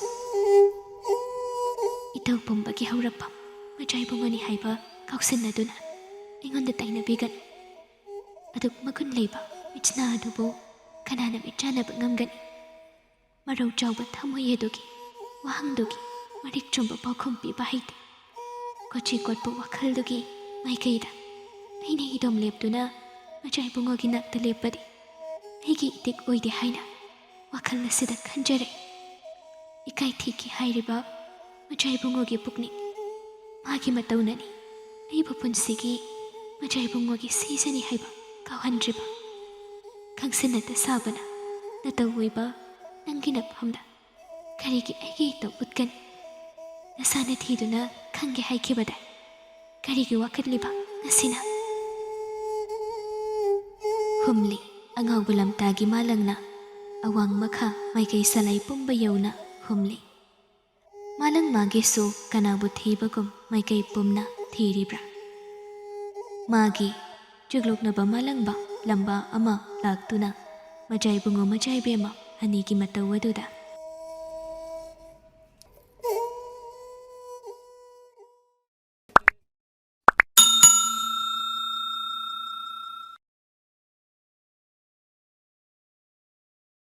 ꯏꯇꯧ ꯄꯨꯝꯕꯒꯤ ꯍꯧꯔꯛꯐꯝ ꯃꯆꯥꯏꯕꯨꯡꯉꯣꯅꯤ ꯍꯥꯏꯕ ꯀꯥꯎꯁꯤꯟꯅꯗꯨꯅ ꯑꯩꯉꯣꯟꯗ ꯇꯥꯏꯅꯕꯤꯒꯅꯨ꯫ ꯑꯗꯨꯛ ꯃꯒꯨꯟ ꯂꯩꯕ ꯃꯤꯠꯁꯅꯥ ꯑꯗꯨꯕꯨ ꯀꯅꯥꯅ ꯃꯤꯠꯆꯥꯟꯅꯕ ꯉꯝꯒꯅꯤ? ꯃꯔꯧ ꯆꯥꯎꯕ ꯊꯃꯣꯏ ꯑꯗꯨꯒꯤ ꯋꯥꯍꯪꯗꯨꯒꯤ ꯃꯔꯤꯛ ꯆꯨꯝꯕ ꯄꯥꯎꯈꯨꯝ ꯄꯤꯕ ꯍꯩꯇꯦ꯫ ꯀꯣꯆꯤ ꯀꯣꯠꯄ ꯋꯥꯈꯜꯗꯨꯒꯤ ꯃꯥꯏꯀꯩꯗ ꯑꯩꯅ ꯏꯗꯣꯝ ꯂꯦꯞꯇꯨꯅ ꯃꯆꯥꯏꯕꯨꯡꯉꯣꯒꯤ ꯅꯥꯛꯇ ꯂꯦꯞꯄꯗꯤ ꯑꯩꯒꯤ ꯏꯇꯤꯛ ꯑꯣꯏꯗꯦ ꯍꯥꯏꯅ ꯋꯥꯈꯜ ꯑꯁꯤꯗ ꯈꯟꯖꯔꯛꯏ꯫ ꯏꯀꯥꯏ ꯊꯤꯛꯈꯤ ꯍꯥꯏꯔꯤꯕ ꯃꯆꯥꯏꯕꯨꯡꯉꯣꯒꯤ ꯄꯨꯛꯅꯤꯡ, ꯃꯥꯒꯤ ꯃꯇꯧꯅꯅꯤ ꯑꯩꯕꯨ ꯄꯨꯟꯁꯤꯒꯤ ꯃꯆꯥꯏꯕꯨꯡꯉꯣꯒꯤ ꯁꯤꯖꯅꯤ ꯍꯥꯏꯕ ꯀꯥꯎꯍꯟꯗ꯭ꯔꯤꯕ꯫ ꯈꯪꯁꯤꯟꯅꯗ ꯁꯥꯕꯅ ꯅꯇꯧ ꯑꯣꯏꯕ ꯅꯪꯒꯤ ꯅꯐꯝꯗ ꯀꯔꯤꯒꯤ ꯑꯩꯒꯤ ꯏꯇꯧ ꯎꯠꯀꯅꯤ? ꯅꯁꯥꯅ ꯊꯤꯗꯨꯅ ꯈꯪꯒꯦ ꯍꯥꯏꯈꯤꯕꯗ ꯀꯔꯤꯒꯤ ꯋꯥꯀꯠꯂꯤꯕ ꯉꯁꯤꯅ? ꯍꯨꯝꯂꯤ ꯑꯉꯥꯎꯕ ꯂꯝꯇꯥꯒꯤ ꯃꯥꯂꯪꯅ ꯑꯋꯥꯡ ꯃꯈꯥ ꯃꯥꯏꯀꯩ ꯁꯂꯥꯏ ꯄꯨꯝꯕ ꯌꯧꯅ ꯀꯨꯝꯂꯤ꯫ ꯃꯥꯂꯪ ꯃꯥꯒꯤꯁꯨ ꯀꯅꯥꯕꯨ ꯊꯤꯕꯒꯨꯝ ꯃꯥꯏꯀꯩ ꯄꯨꯝꯅ ꯊꯤꯔꯤꯕ꯭ꯔꯥ? ꯃꯥꯒꯤ ꯆꯨꯛꯂꯨꯛꯅꯕ ꯃꯥꯂꯪꯕ ꯂꯝꯕꯥ ꯑꯃ ꯂꯥꯛꯇꯨꯅ ꯃꯆꯥꯏꯕꯨꯡꯉꯣ ꯃꯆꯥꯏꯕꯦꯝꯃ ꯑꯅꯤꯒꯤ ꯃꯇꯧ ꯑꯗꯨꯗ